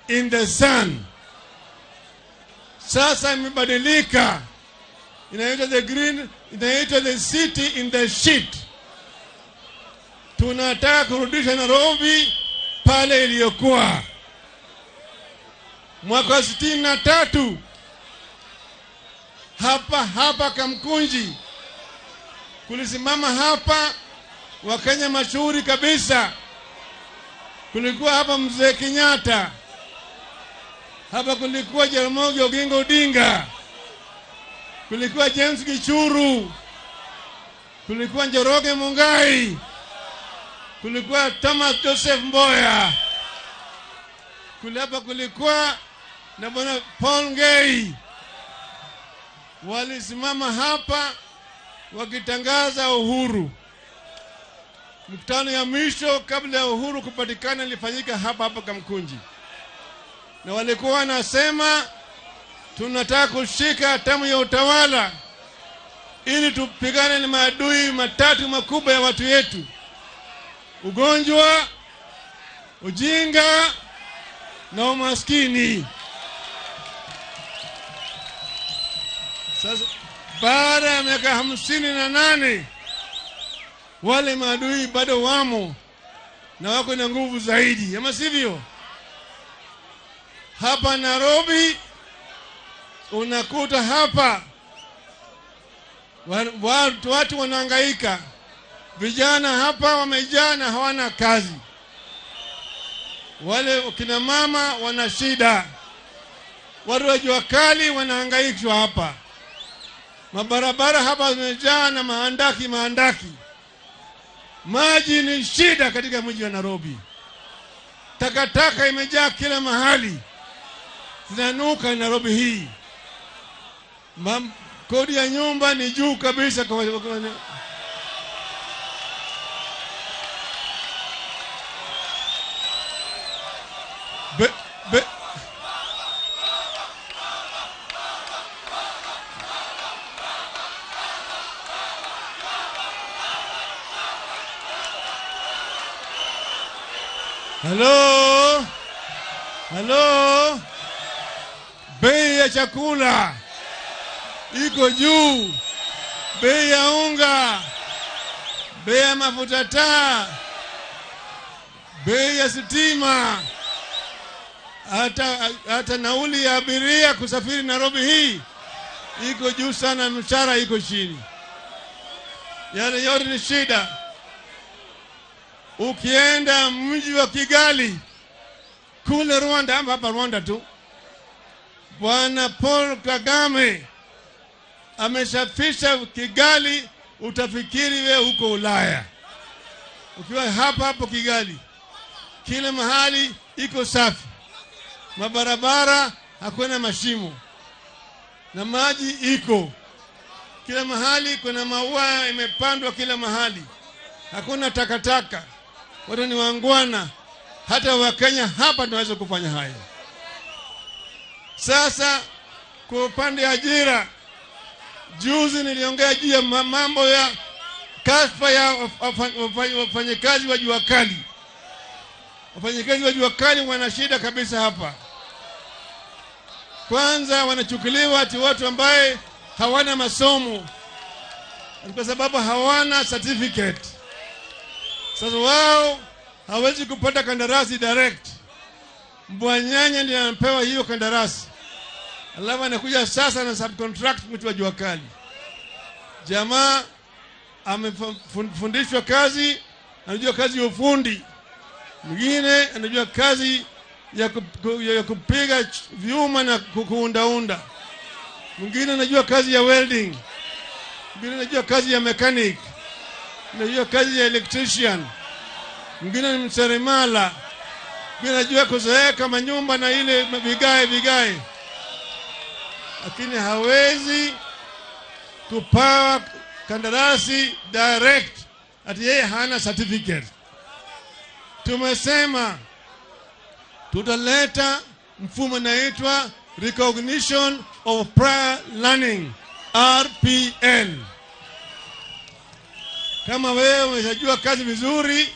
E: in the sun. Sasa imebadilika, inaitwa the green, inaitwa the city in the shit. Tunataka kurudisha Nairobi pale iliyokuwa mwaka 63. Hapa hapa Kamkunji kulisimama hapa Wakenya mashuhuri kabisa. Kulikuwa hapa Mzee Kenyatta, hapa kulikuwa Jaramogi Oginga Odinga, kulikuwa James Gichuru, kulikuwa Njoroge Mungai, kulikuwa Thomas Joseph Mboya, hapa kulikuwa na Bwana Paul Ngei. Walisimama hapa wakitangaza uhuru. Mkutano ya mwisho kabla ya uhuru kupatikana ilifanyika hapa hapa Kamkunji, na walikuwa wanasema tunataka kushika hatamu ya utawala ili tupigane na maadui matatu makubwa ya watu yetu: ugonjwa, ujinga na umaskini. Sasa baada ya miaka 58 wale maadui bado wamo na wako na nguvu zaidi, ama sivyo? Hapa Nairobi unakuta hapa watu wanahangaika, vijana hapa wamejaa na hawana kazi, wale kina mama wana shida, watu wa jua kali wanahangaishwa hapa, mabarabara hapa zimejaa na mahandaki. Maji ni shida katika mji wa Nairobi, takataka imejaa kila mahali, zinanuka Nairobi hii. Kodi ya nyumba ni juu kabisa. Hello? Hello? Bei ya chakula iko juu, bei ya unga, bei ya mafuta taa, bei ya stima, hata nauli ya abiria kusafiri Nairobi hii iko juu sana, mshahara iko chini. Yale yote ni shida. Ukienda mji wa Kigali kule Rwanda, ama hapa Rwanda tu, Bwana Paul Kagame amesafisha Kigali, utafikiri wewe huko Ulaya. Ukiwa hapa hapo Kigali, kila mahali iko safi, mabarabara hakuna mashimo, na maji iko kila mahali, kuna maua imepandwa kila mahali, hakuna takataka. Watu ni wangwana. Hata Wakenya hapa tunaweza kufanya hayo. Sasa kwa upande ajira, juzi niliongea juu ya mambo ya kashfa ya wafanyakazi wa jua kali. Wafanyakazi wa jua kali wana shida kabisa hapa. Kwanza wanachukuliwa ati watu ambaye hawana masomo kwa sababu hawana certificate. Sasa wao hawezi kupata kandarasi direct. Mbwanyanya ndiye anapewa hiyo kandarasi. Alafu anakuja sasa na subcontract mtu wa jua kali. Jamaa amefundishwa kazi, anajua kazi ya ufundi. Mwingine anajua kazi ya kupiga vyuma na kuundaunda. Mwingine anajua kazi ya welding. Mwingine anajua kazi ya mechanic. Najua kazi ya electrician, mwingine ni mseremala, mwingine anajua kuzeeka manyumba na ile vigae vigae, lakini hawezi kupawa kandarasi direct ati yeye hana certificate. Tumesema tutaleta mfumo unaitwa Recognition of Prior Learning, RPL. Kama wewe umeshajua kazi vizuri,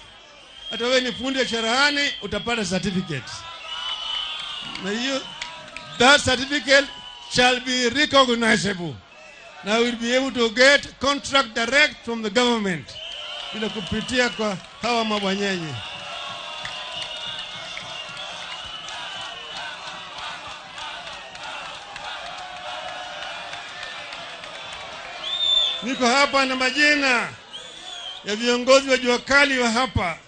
E: hata wewe ni fundi ya cherehani, utapata certificate. Na hiyo, that certificate shall be recognizable. Now we'll be able to get contract direct from the government bila kupitia kwa hawa mabwanyenye. Niko hapa na majina ya viongozi wa jua kali wa hapa.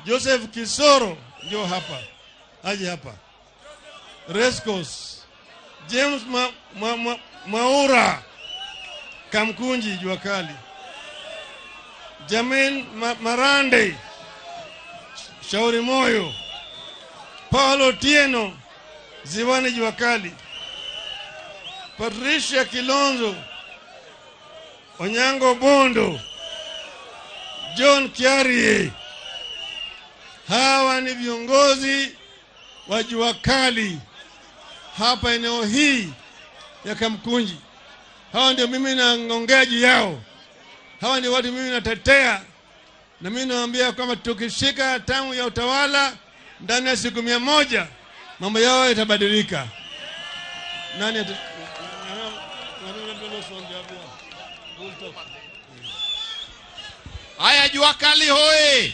E: Joseph Kisoro ndio hapa, aje hapa. Rescos James Maura Kamkunji jua kali. Jamin Marande Shauri Moyo. Paulo Tieno Ziwani jua kali. Patricia Kilonzo Onyango Bondo, John Kiarie. Hawa ni viongozi wa jua kali hapa eneo hii ya Kamkunji. Hawa ndio mimi naongea juu yao. Hawa ndio watu mimi natetea. Na mimi naambia kwamba tukishika hatamu ya utawala ndani ya siku 100 mambo yao yatabadilika. Nani
G: Haya, jua kali hoe!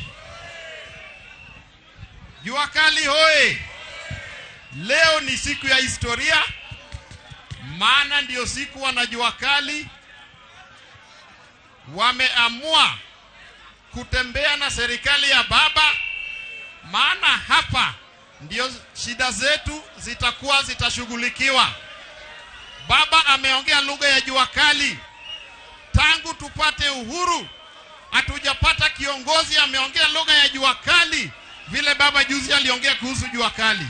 G: Jua kali hoe! Leo ni siku ya historia, maana ndio siku wana jua kali wameamua kutembea na serikali ya baba, maana hapa ndio shida zetu zitakuwa zitashughulikiwa. Baba ameongea lugha ya jua kali. Tangu tupate uhuru hatujapata kiongozi ameongea lugha ya jua kali vile baba juzi aliongea kuhusu jua kali.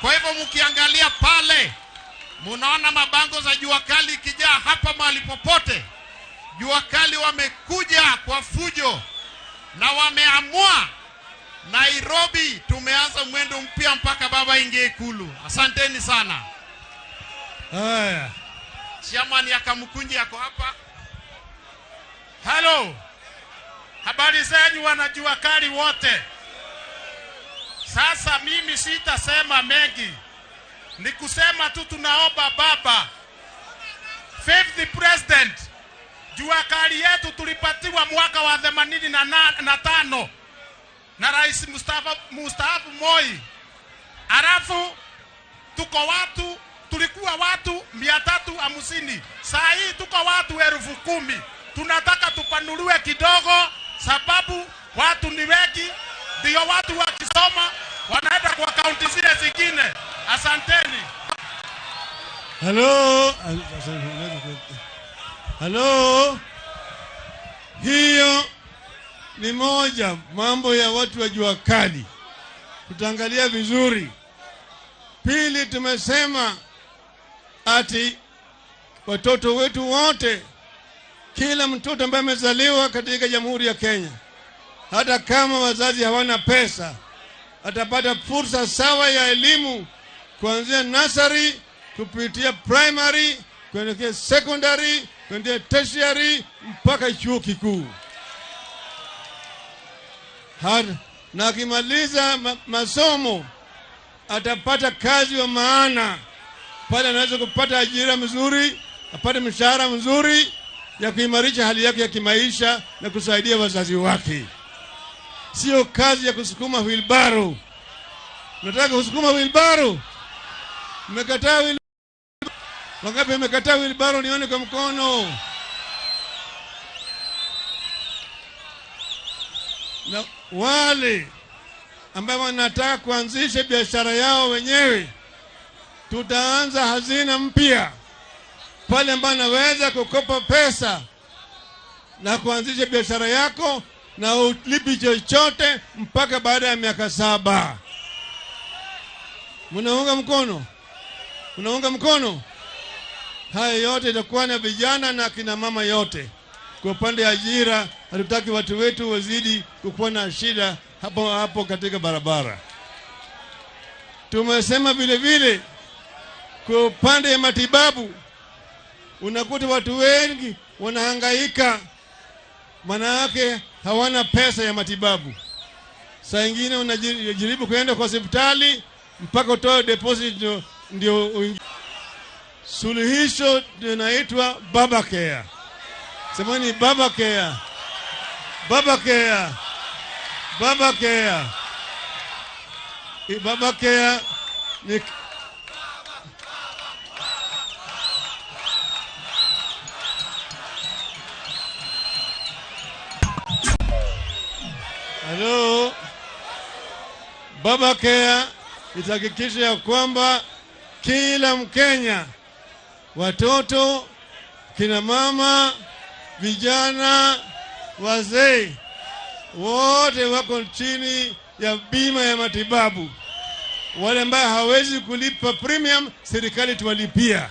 G: Kwa hivyo mkiangalia pale munaona mabango za jua kali ikijaa hapa mahali popote. Jua kali wamekuja kwa fujo na wameamua Nairobi tumeanza mwendo mpya mpaka baba ingie Ikulu. Asanteni sana.
E: Haya.
G: Chairman ya Kamkunji yako hapa.
H: Hello. Habari zenyu wanajua kali wote. Sasa mimi sitasema mengi. Ni kusema tu tunaomba baba fifth president, jua kali yetu tulipatiwa mwaka wa 85 na Rais mustaafu Moi. Alafu tuko watu, tulikuwa watu 350. Saa hii tuko watu 10,000. Tunataka tupanuliwe kidogo sababu watu ni wengi, ndio watu wakisoma wanaenda kwa kaunti zile zingine. Asanteni.
E: Hello. Hello. Hiyo ni moja mambo ya watu wa jua kali. Tutaangalia vizuri. Pili, tumesema ati watoto wetu wote, kila mtoto ambaye amezaliwa katika Jamhuri ya Kenya, hata kama wazazi hawana pesa, atapata fursa sawa ya elimu kuanzia nursery kupitia primary kuelekea secondary kuendelea tertiary mpaka chuo kikuu. Na akimaliza masomo atapata kazi wa maana. Pale anaweza kupata ajira mzuri, apate mshahara mzuri ya kuimarisha hali yake ya kimaisha na kusaidia wazazi wake. Sio kazi ya kusukuma wheelbarrow. Nataka kusukuma wheelbarrow. Mmekataa wheelbarrow. Wangapi mmekataa wheelbarrow? Nione kwa mkono. Na wale ambao wanataka kuanzisha biashara yao wenyewe, tutaanza hazina mpya pale ambapo anaweza kukopa pesa na kuanzisha biashara yako na ulipi chochote mpaka baada ya miaka 7. Mnaunga mkono? Mnaunga mkono? Haya yote itakuwa na vijana na kina mama yote. Kwa upande ajira, hatutaki watu wetu wazidi kukuwa na shida hapo hapo katika barabara. Tumesema vile vile kwa upande ya matibabu, unakuta watu wengi wanahangaika, manake hawana pesa ya matibabu. Saa ingine unajaribu kuenda kwa hospitali mpaka utoe deposit ndio uingie. Suluhisho inaitwa Baba Care. Semeni Baba Care. Baba Care. Baba Care. Baba Care ni Hello. Baba Care itahakikisha ya kwamba kila Mkenya, watoto, kina mama, vijana, wazee, wote wako chini ya bima ya matibabu. Wale ambao hawezi kulipa premium, serikali tuwalipia,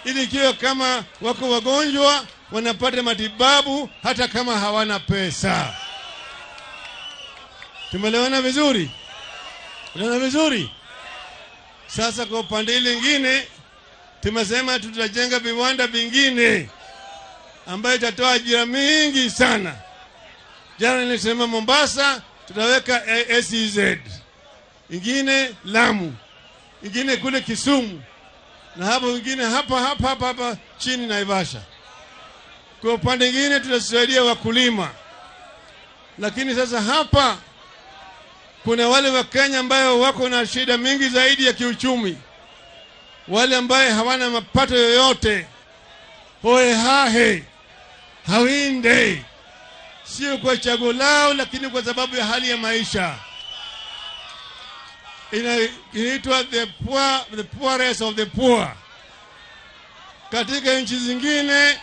E: ili ikiwa kama wako wagonjwa wanapata matibabu hata kama hawana pesa. Tumeelewana vizuri? Tumeelewana vizuri? Sasa kwa upande lingine tumesema tutajenga viwanda vingine ambayo itatoa ajira mingi sana. Jana nilisema Mombasa tutaweka SEZ, ingine Lamu, ingine kule Kisumu, na hapo ingine hapa hapa hapa hapa chini Naivasha. Kwa upande mwingine tutasaidia wakulima. Lakini sasa hapa kuna wale wa Kenya ambao wako na shida mingi zaidi ya kiuchumi, wale ambao hawana mapato yoyote, hoe hahe hawinde, sio kwa chaguo lao, lakini kwa sababu ya hali ya maisha. Inaitwa the poor, the poorest of the poor. Katika nchi zingine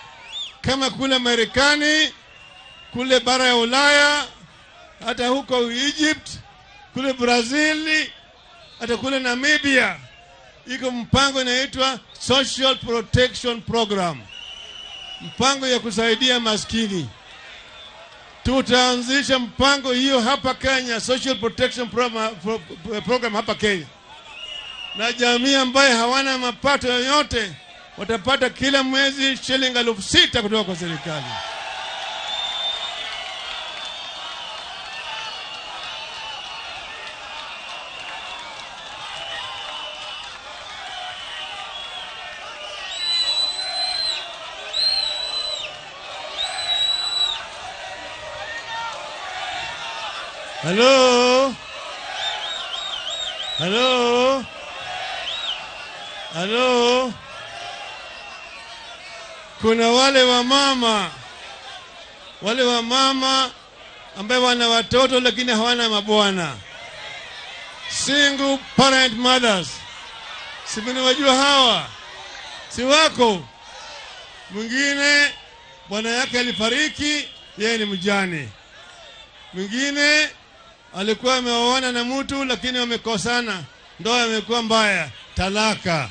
E: kama kule Marekani, kule bara ya Ulaya, hata huko Egypt, kule Brazil, hata kule Namibia, iko mpango inaitwa Social Protection Program, mpango ya kusaidia maskini. Tutaanzisha mpango hiyo hapa Kenya, Social Protection Program hapa Kenya. Na jamii ambaye hawana mapato yoyote watapata kila mwezi shilingi 6,000 kutoka kwa serikali. Hello? Hello? Hello? Kuna wale wa mama ambao wana watoto lakini hawana mabwana, single parent mothers. Si mnawajua hawa? Si wako? Mwingine bwana yake alifariki, yeye ni mjane. Mwingine alikuwa ameoana na mtu lakini wamekosana, ndoa imekuwa mbaya, talaka.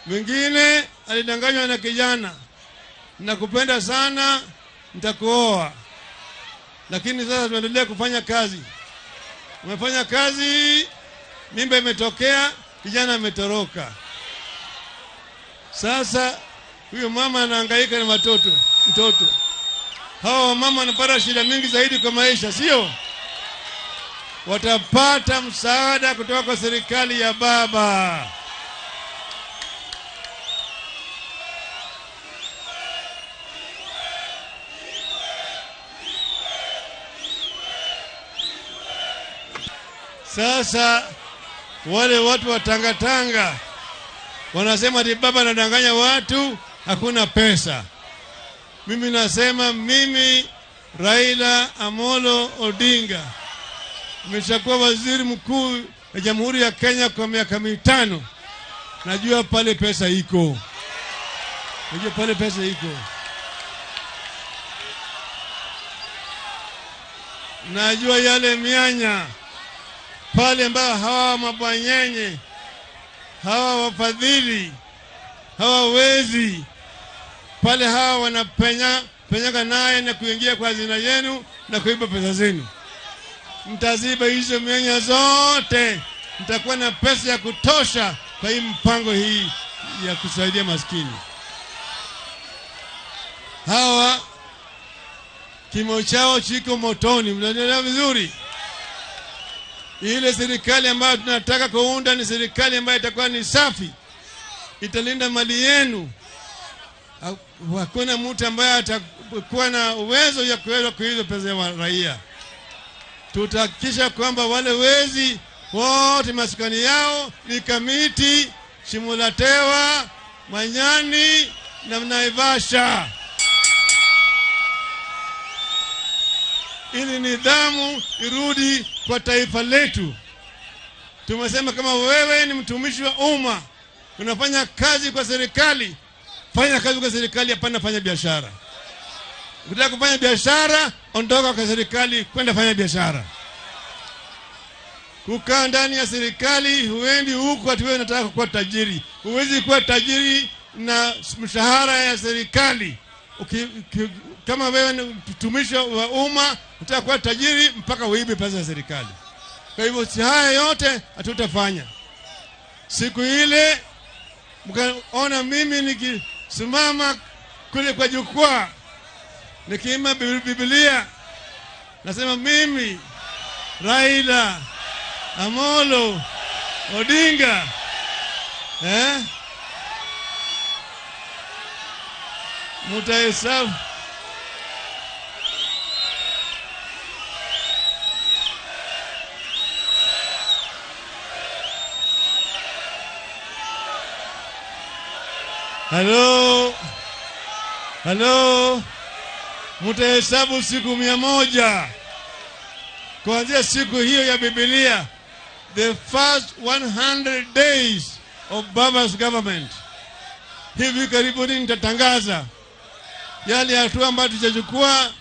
E: Mwingine alidanganywa na kijana, nakupenda sana, nitakuoa, lakini sasa tuendelee kufanya kazi. Umefanya kazi, mimba imetokea, kijana ametoroka. Sasa huyo mama anahangaika na mtoto. Hawa mama wanapata shida mingi zaidi kwa maisha, sio? Watapata msaada kutoka kwa serikali ya baba. Sasa wale watu wa Tangatanga wanasema ati baba anadanganya watu, hakuna pesa. Mimi nasema mimi Raila Amolo Odinga nimeshakuwa waziri mkuu wa Jamhuri ya Kenya kwa miaka 5. Najua pale pesa iko. Najua pale pesa iko. Najua yale mianya pale ambayo hawa mabwanyenye, hawa wafadhili, hawa wezi pale, hawa wanapenya penyaka naye na kuingia kwa hazina yenu na kuiba pesa zenu. Mtaziba hizo mianya zote, mtakuwa na pesa ya kutosha kwa hii mpango hii ya kusaidia maskini. Hawa kimo chao chiko motoni, mnaelewa vizuri. Ile serikali ambayo tunataka kuunda ni serikali ambayo itakuwa ni safi, italinda mali yenu. Hakuna mtu ambaye atakuwa na uwezo ya kuweza kuiba pesa ya raia. Tutahakikisha kwamba wale wezi wote maskani yao ni Kamiti, Shimulatewa, Manyani na Naivasha, ili nidhamu irudi kwa taifa letu. Tumesema kama wewe ni mtumishi wa umma, unafanya kazi kwa serikali, fanya kazi kwa serikali, hapana fanya biashara. Ukitaka kufanya biashara, ondoka kwa serikali kwenda fanya biashara. Kukaa ndani ya serikali, huendi huko ati wewe unataka kuwa tajiri. Huwezi kuwa tajiri na mshahara ya serikali. Kama wewe ni mtumishi wa umma, utakuwa tajiri mpaka uibe pesa ya serikali. Kwa hivyo si haya yote hatutafanya. Siku ile mkaona mimi nikisimama kule kwa jukwaa nikiimba Biblia, nasema mimi Raila Amolo Odinga, mtahesabu. Halo, halo, mtahesabu siku 100 kuanzia siku hiyo ya Biblia, the first 100 days of Baba's government. Hivi karibuni nitatangaza yale hatua ambayo tutachukua.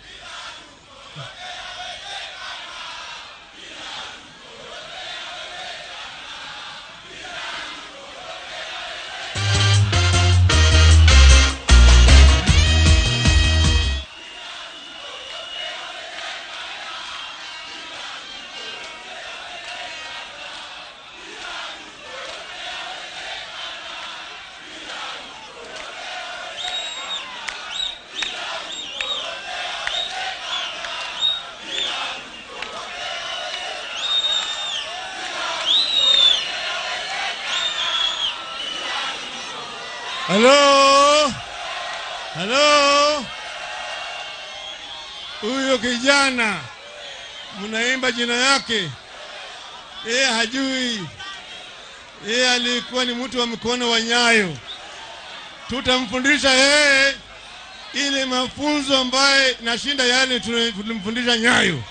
E: Halo, halo, huyo kijana mnaimba jina yake, yeye hajui, yeye alikuwa ni mtu wa mkono wa Nyayo. Tutamfundisha yeye ile mafunzo ambaye nashinda yale tulimfundisha Nyayo.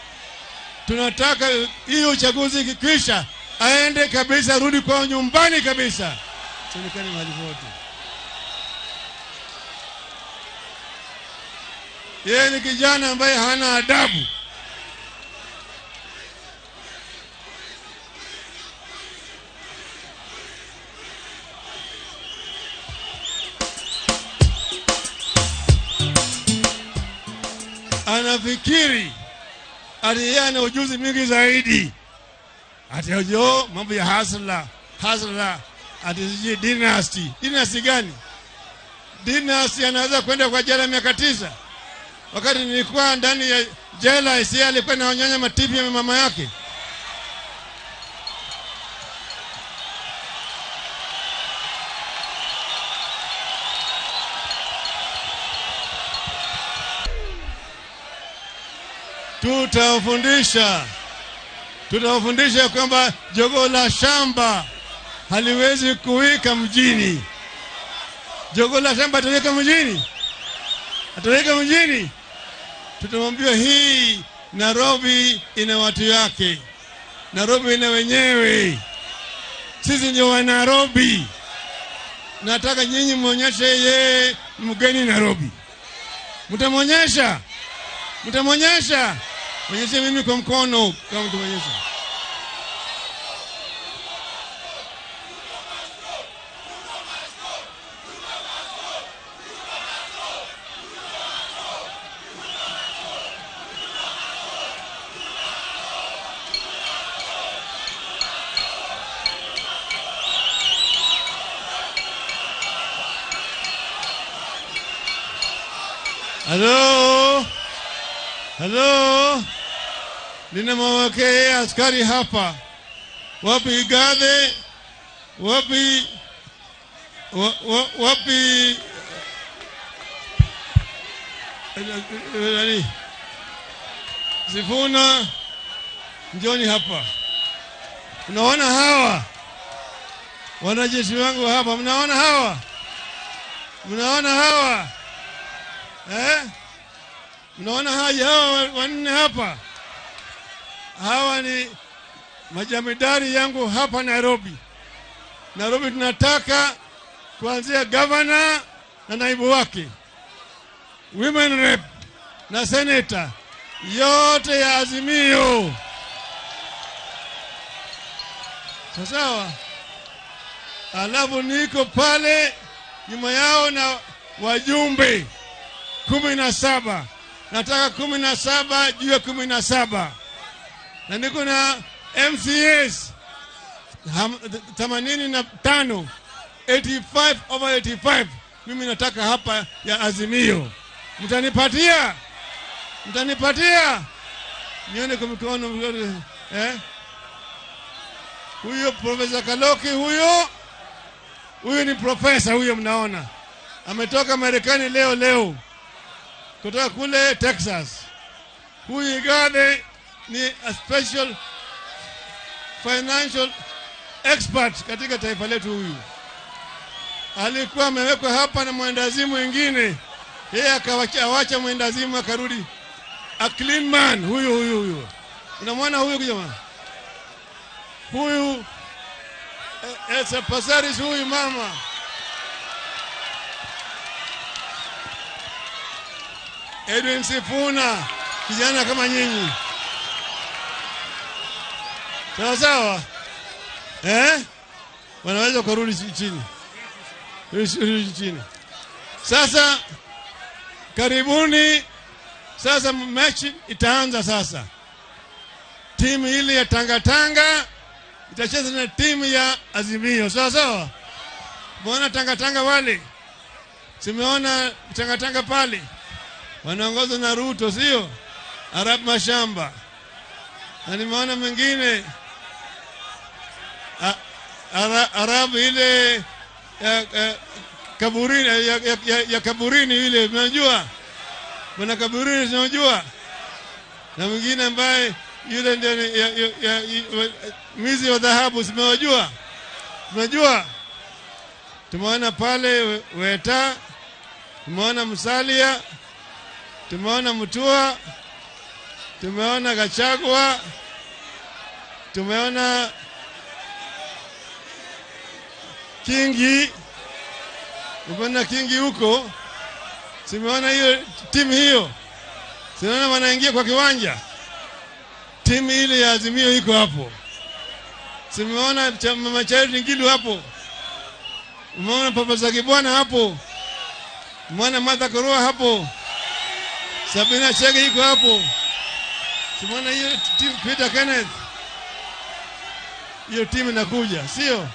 E: Tunataka hiyo uchaguzi ikikwisha aende kabisa, rudi kwa nyumbani kabisa, serikali mahali pote. Yeye ni kijana ambaye hana adabu. Anafikiri ati yeye ana ujuzi mingi zaidi. Ati hojo mambo ya hasla, hasla, ati sijui dynasty. Dynasty gani? Dynasty anaweza kwenda kwa jela miaka 9. Wakati nilikuwa ndani ya jela, isi alikuwa anaonyanya matipi ya mama yake. Tutawafundisha kwamba jogoo la shamba haliwezi kuwika mjini. Jogoo la shamba ataweka mjini? Ataweka mjini? Tutamwambia hii Nairobi ina watu yake, Nairobi ina wenyewe, sisi ndio wa Nairobi. Nataka nyinyi muonyeshe yeye mgeni Nairobi. Mtamwonyesha? Mtamwonyesha? Onyeshe mimi kwa mkono kama tumeonyesha. Hello? Hello? Ninamwekea askari hapa. Wapi Igathe? Wapi wapi nani? Sifuna, njoni hapa. Unaona hawa wanajeshi wangu hapa, mnaona hawa? Mnaona hawa? Eh? Mnaona haja hawa wanne hapa? Hawa ni majamidari yangu hapa Nairobi. Nairobi tunataka kuanzia governor na naibu wake, women rep na senator, yote ya Azimio. Sawa? Alafu niko pale nyuma yao na wajumbe 17. Nataka 17 juu ya 17. Na niko na MCAs 85, 85 over 85. Mimi nataka hapa ya Azimio. Mtanipatia? Mtanipatia? Nione kwa mikono, eh? Huyo Professor Kaloki huyo. Huyo ni professor huyo mnaona. Ametoka Marekani leo leo. Kutoka kule Texas. Huyu Igathe ni a special financial expert katika taifa letu huyu. Alikuwa amewekwa hapa na mwendazimu mwingine. Yeye akawacha mwendazimu akarudi. A clean man huyu huyu huyu. Unamwona huyu jamaa? Huyu Elsa Pasaris huyu mama. Edwin Sifuna, kijana kama nyinyi. Sawa sawa? Eh? Wanaweza kurudi chini. Rudi chini. Sasa karibuni, sasa mechi itaanza sasa. Timu ile ya Tanga Tanga itacheza na timu ya Azimio. Sawa sawa? Mbona Tanga Tanga wale? Simeona Tanga Tanga pale. Wanaongozwa na Ruto, sio? Arab Mashamba. Na nimeona mwingine Arab ile ya kaburini, ya kaburini ile, unajua? Bwana kaburini unajua? Na mwingine ambaye yule ndiye mizi wa dhahabu, simewajua? Unajua? Tumeona pale Weta, tumeona Musalia, tumeona Mutua, tumeona Gachagua, tumeona Kingi. Umeona Kingi huko? Simeona hiyo timu hiyo. Simeona wanaingia kwa kiwanja. Timu ile ya Azimio iko hapo. Simeona Mama Charity Ngilu hapo. Umeona Papa Zakibwana hapo. Umeona Martha Karua hapo. Sabina Chege iko hapo. Simeona hiyo timu Peter Kenneth. Hiyo timu inakuja, sio?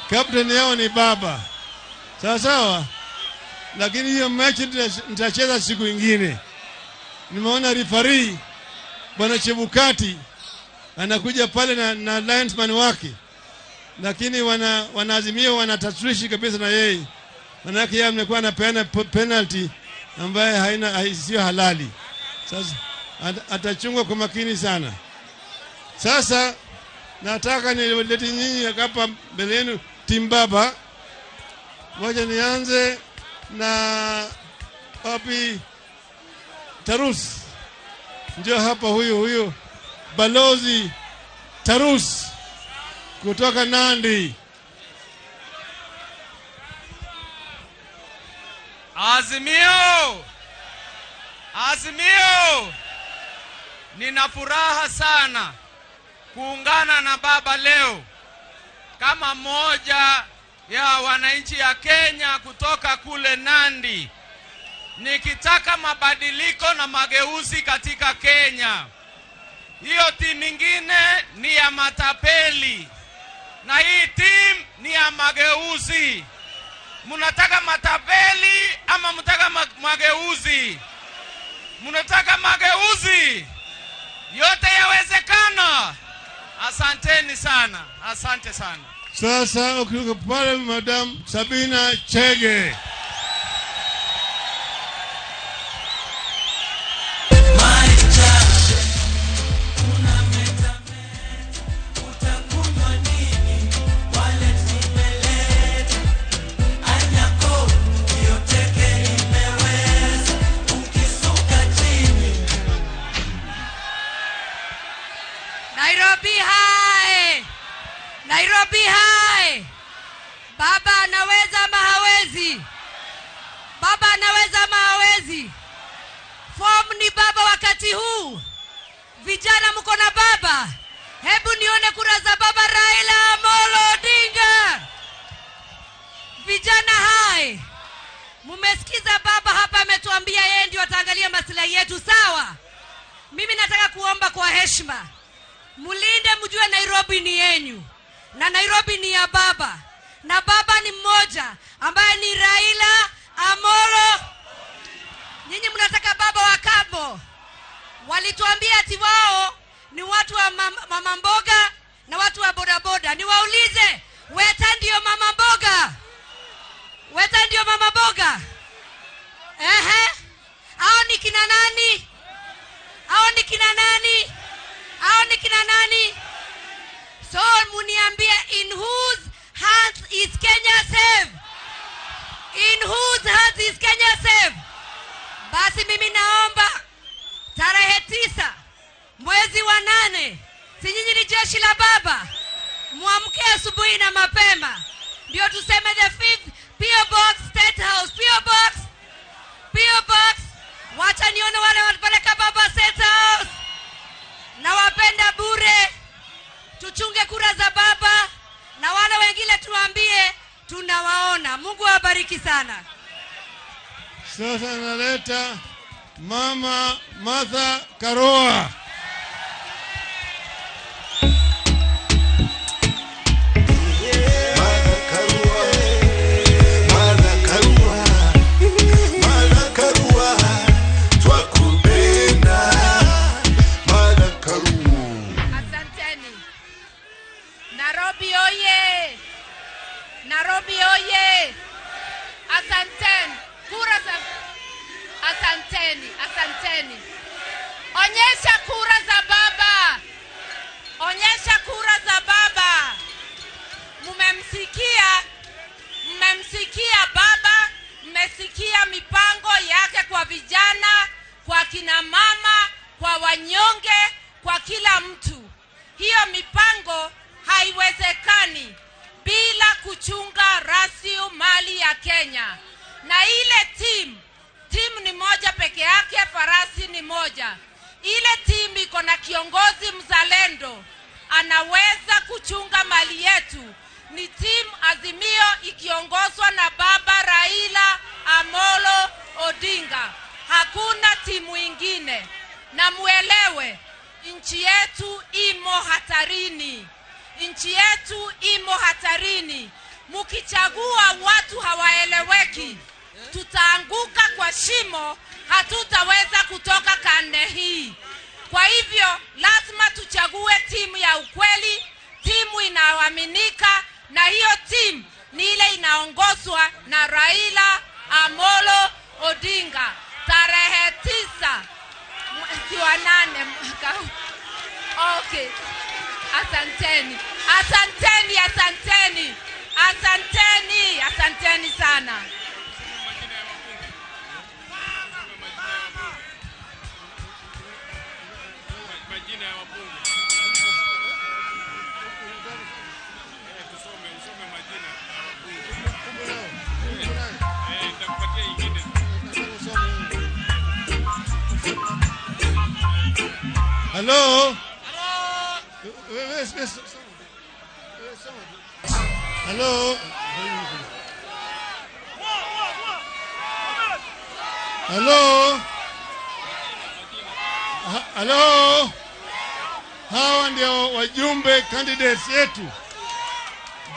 E: Captain yao ni baba. Sawa sawa? Lakini hiyo mechi nitacheza siku nyingine. Nimeona referee Bwana Chebukati anakuja pale na linesman wake. Lakini wanaazimio wanatatuishi kabisa na yeye. Manake yeye amekuwa anapeana penalty ambaye haina, sio halali. Sasa atachungwa kwa makini sana. Sasa nataka nilete nyinyi hapa mbele yenu timu baba. Ngoja nianze na Papi Tarus. Ndio hapa huyu Balozi Tarus kutoka Nandi.
A: Azimio! Azimio! Nina furaha sana kuungana na baba leo kama mmoja ya wananchi ya Kenya kutoka kule Nandi, nikitaka mabadiliko na mageuzi katika Kenya. Hiyo timu ingine ni ya matapeli na hii timu ni ya mageuzi. Mnataka matapeli ama mnataka mageuzi? Mnataka mageuzi? Yote yawezekana. Asanteni sana, asante sana.
E: Sasa ukitoka pale, Madam Sabina Chege.
F: Nairobi hai! Nairobi hai! Baba anaweza ama hawezi? Baba anaweza ama hawezi? Form ni baba wakati huu. Vijana mko na baba. Hebu nione kura za baba Raila Amolo Odinga. Vijana hai! Mumesikiza baba hapa ametuambia yeye ndio ataangalia maslahi yetu, sawa? Mimi nataka kuomba kwa heshima, mulinde, mjue Nairobi ni yenyu na Nairobi ni ya baba, na baba ni mmoja ambaye ni Raila Amolo. Nyinyi mnataka baba wa kambo. Walituambia ati wao ni watu wa mama mboga na watu wa bodaboda. Niwaulize, Weta ndio mama mboga? Weta ndio mama mboga? Ehe. Hao ni kina nani? Hao ni kina nani? Hao ni kina nani? So muniambie, in whose hands is Kenya safe? In whose hands is Kenya safe? Basi mimi naomba tarehe 9 mwezi wa 8, si nyinyi ni jeshi la baba, muamke asubuhi na mapema ndio tuseme the 5th P.O. Box State House, P.O. Box, P.O. Box. Wacha nione wale wanapeleka baba State House. Nawapenda bure. Tuchunge kura za baba, na wale wengine tuambie tunawaona. Mungu awabariki sana.
E: Sasa naleta Mama Martha Karua.
C: Martha Karua, Martha Karua, twakupenda. Martha Karua.
M: Asanteni. Nairobi oye! Nairobi oye! Asanteni. Kura za asanteni, asanteni. Onyesha kura za baba. Onyesha kura za baba. Mmemsikia, mmemsikia baba, mmesikia mipango yake kwa vijana, kwa kina mama, kwa wanyonge, kwa kila mtu. Hiyo mipango haiwezekani bila kuchunga rasilimali ya Kenya. Na ile timu ni moja peke yake, farasi ni moja. Ile timu iko na kiongozi mzalendo, anaweza kuchunga mali yetu. Ni timu Azimio ikiongozwa na baba Raila Amolo Odinga. Hakuna timu ingine. Na muelewe, nchi yetu imo hatarini. Nchi yetu imo hatarini. Mukichagua watu hawaeleweki, tutaanguka kwa shimo, hatutaweza kutoka karne hii. Kwa hivyo lazima tuchague timu ya ukweli, timu inayoaminika, na hiyo timu ni ile inaongozwa na Raila Amolo Odinga. Tarehe 9 mwezi wa 8 mwaka huu. Okay. Asanteni. Asanteni, asanteni. Asanteni, asanteni sana.
N: Majina ya wabunge. Tusome, usome majina ya wabunge. Nitakupatia ingine.
E: Hello. Hello. Hello. Hello. Hawa ndio wajumbe candidates yetu.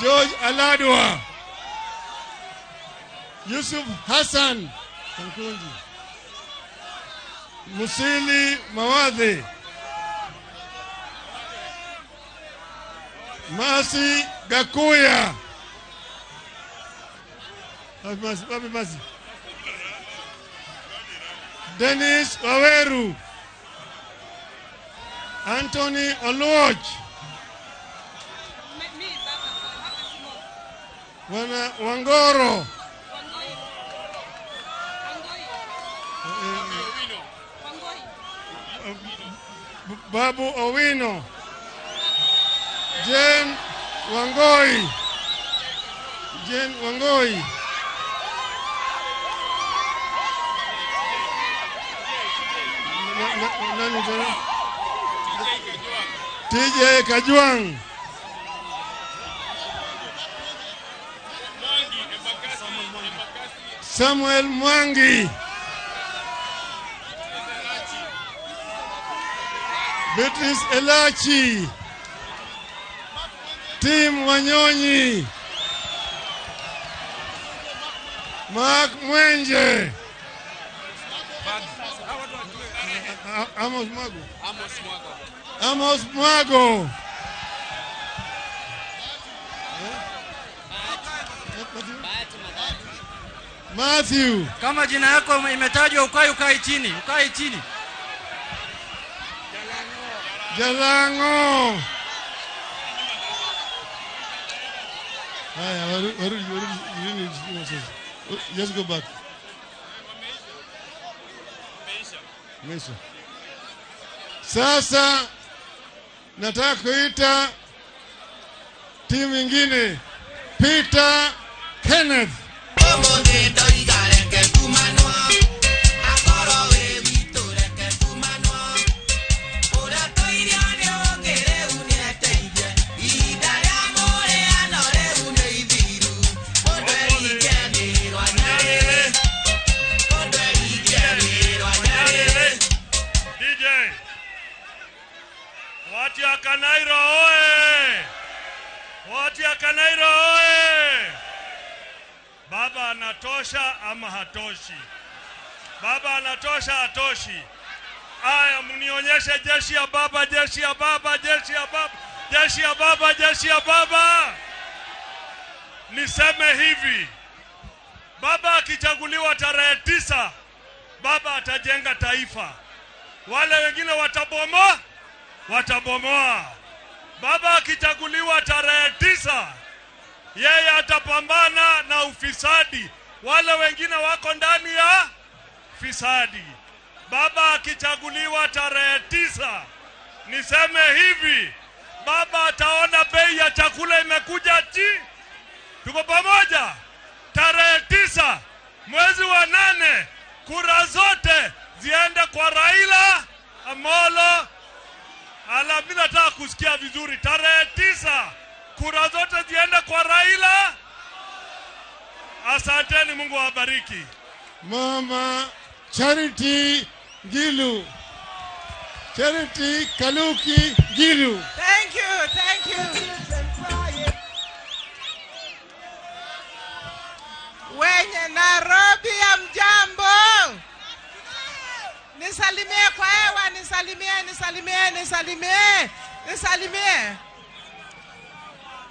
E: George Aladwa, Yusuf Hassan Kankunji, Musili Mawadhi, Masi Gakuya. Wapi Masi? Dennis Waweru, Anthony Oluoch, Bwana Wangoro, Babu Owino, Jane Wangoi, Jane Wangoi, nani tena? TJ Kajwang, Samuel Mwangi, Beatrice Elachi, Tim Wanyonyi, Mark Mwenje, Amos Mwago, Amos Mwago, Matthew.
R: Kama jina yako imetajwa ukae chini, ukae chini.
E: Jalango. Haya, warudi. Just go back. Meisha. Sasa nataka kuita timu nyingine, Peter Kenneth.
D: DJ, watu ya Kanairo oe! Watu ya Kanairo oe! Baba anatosha ama hatoshi? Baba anatosha hatoshi? Aya, mnionyeshe jeshi ya baba, jeshi ya baba, jeshi ya baba, jeshi ya baba, jeshi ya baba. Niseme hivi, baba akichaguliwa tarehe 9, baba atajenga taifa. Wale wengine watabomoa, watabomoa. Baba akichaguliwa tarehe 9, yeye atapambana na ufisadi. Wale wengine wako ndani ya fisadi. Baba akichaguliwa tarehe 9, niseme hivi, baba ataona bei ya chakula imekuja chini. Tuko pamoja? Tarehe 9 mwezi wa 8, kura zote ziende kwa Raila Amolo. Ala, mimi nataka kusikia vizuri. Tarehe 9 kura zote ziende kwa Raila. Asanteni, Mungu awabariki.
E: Mama Charity Ngilu, Charity Kaluki Ngilu.
S: Thank you, thank you. Wenye Nairobi ya mjambo, nisalimie kwa hewa, nisalimie, nisalimie, nisalimie, nisalimie.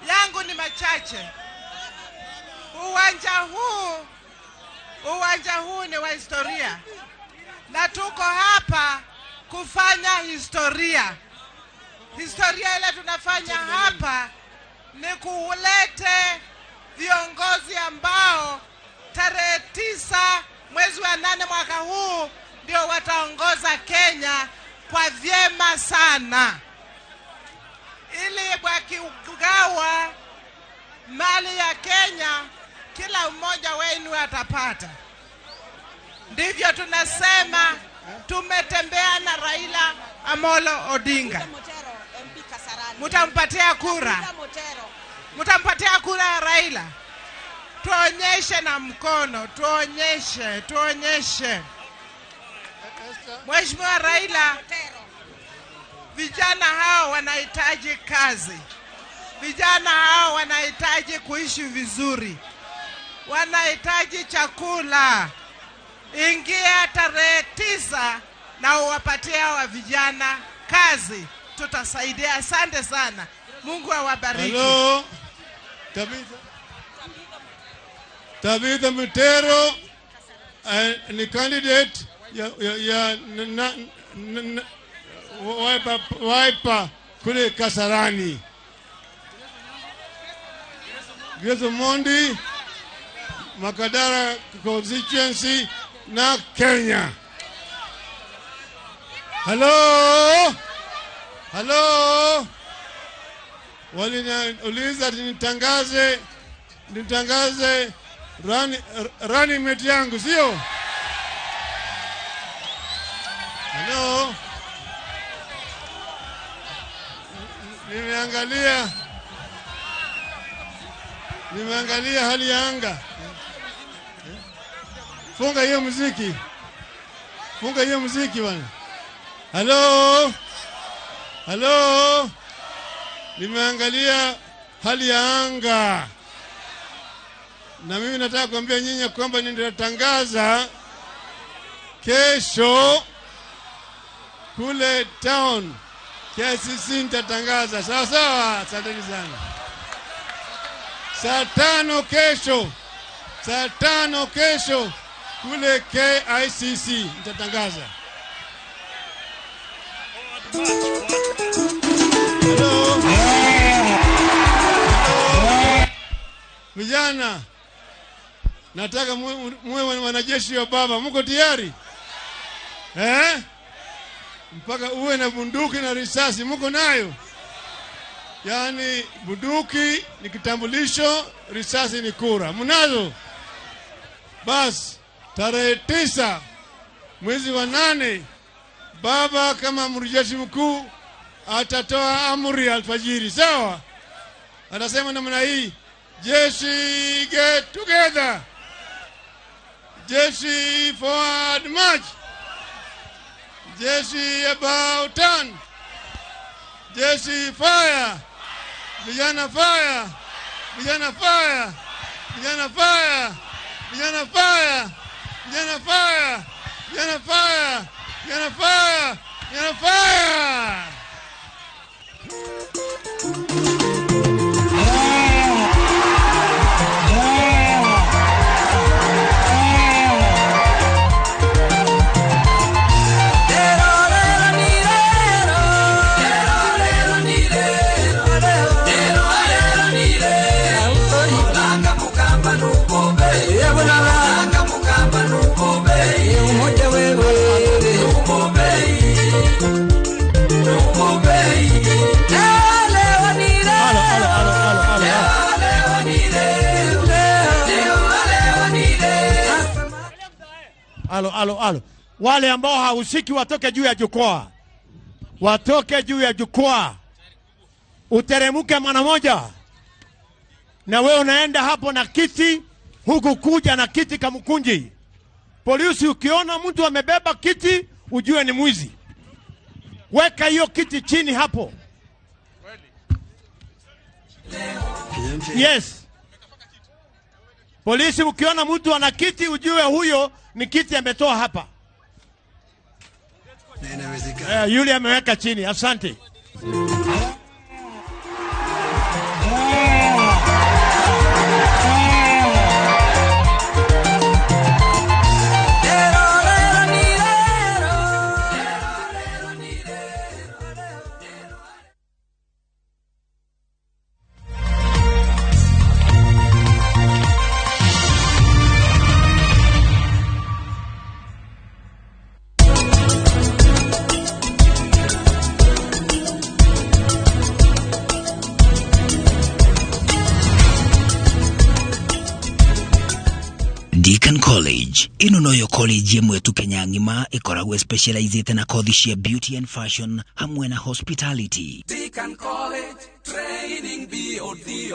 S: Yangu ni machache. Uwanja huu ni wa historia, na tuko hapa kufanya historia. Historia ile tunafanya hapa ni kulete viongozi ambao tarehe 9 mwezi wa 8 mwaka huu ndio wataongoza Kenya kwa vyema sana, ili wakigawa mali ya Kenya kila mmoja wenu atapata. Ndivyo tunasema tumetembea na Raila Amolo Odinga. Mutampatia kura? Mutampatia kura ya Raila? Tuonyeshe na mkono, tuonyeshe, tuonyeshe. Mheshimiwa Raila, vijana hao wanahitaji kazi. Vijana hao wanahitaji kuishi vizuri. Wanahitaji chakula. Ingia tarehe 9 na uwapatie hawa vijana kazi. Tutasaidia. Asante sana. Mungu awabariki.
E: Hello. Tabitha Mutero ni candidate ya Wiper kule Kasarani. Grace Omondi, Makadara constituency na Kenya. Hello. Hello. Waliniuliza nitangaze running mate yangu, sio? Hello. Nimeangalia hali ya anga. Funga hiyo muziki. Funga hiyo muziki bwana. Hello. Hello. Nimeangalia hali ya anga. Na mimi nataka kuambia nyinyi kwamba nitatangaza kesho kule town. KCC nitatangaza. Sawa sawa, asanteni sana. Saa 5 kesho. Saa 5 kesho kule KICC nitatangaza. Hello. Vijana, nataka muwe wanajeshi wa baba. Mko tayari? Eh? Mpaka uwe na bunduki na risasi, mko nayo? Yaani bunduki ni kitambulisho, risasi ni kura. Mnazo? Bas, tarehe 9 mwezi wa 8 baba kama amiri jeshi mkuu atatoa amri alfajiri, sawa? Atasema namna hii: jeshi get together, jeshi forward march, jeshi about turn, jeshi fire, vijana fire, vijana fire, vijana fire, vijana fire, vijana fire, vijana fire, vijana fire, vijana fire.
J: Alo, alo, alo. Wale ambao hahusiki watoke juu ya jukwaa. Watoke juu ya jukwaa. Uteremuke mara moja. Na wewe unaenda hapo na kiti, huku kuja na kiti kamkunji. Polisi ukiona mtu amebeba kiti, ujue ni mwizi. Weka hiyo kiti chini hapo. Yes. Polisi ukiona mtu ana kiti, ujue huyo ni kiti ametoa hapa. Yule ameweka chini. Asante.
O: Deacon College ĩno noyo college ĩmwe tu Kenya ng'ima ĩkoragwo specializĩte na kothi cia beauty and fashion hamwe na hospitality.
P: Deacon College, training beyond the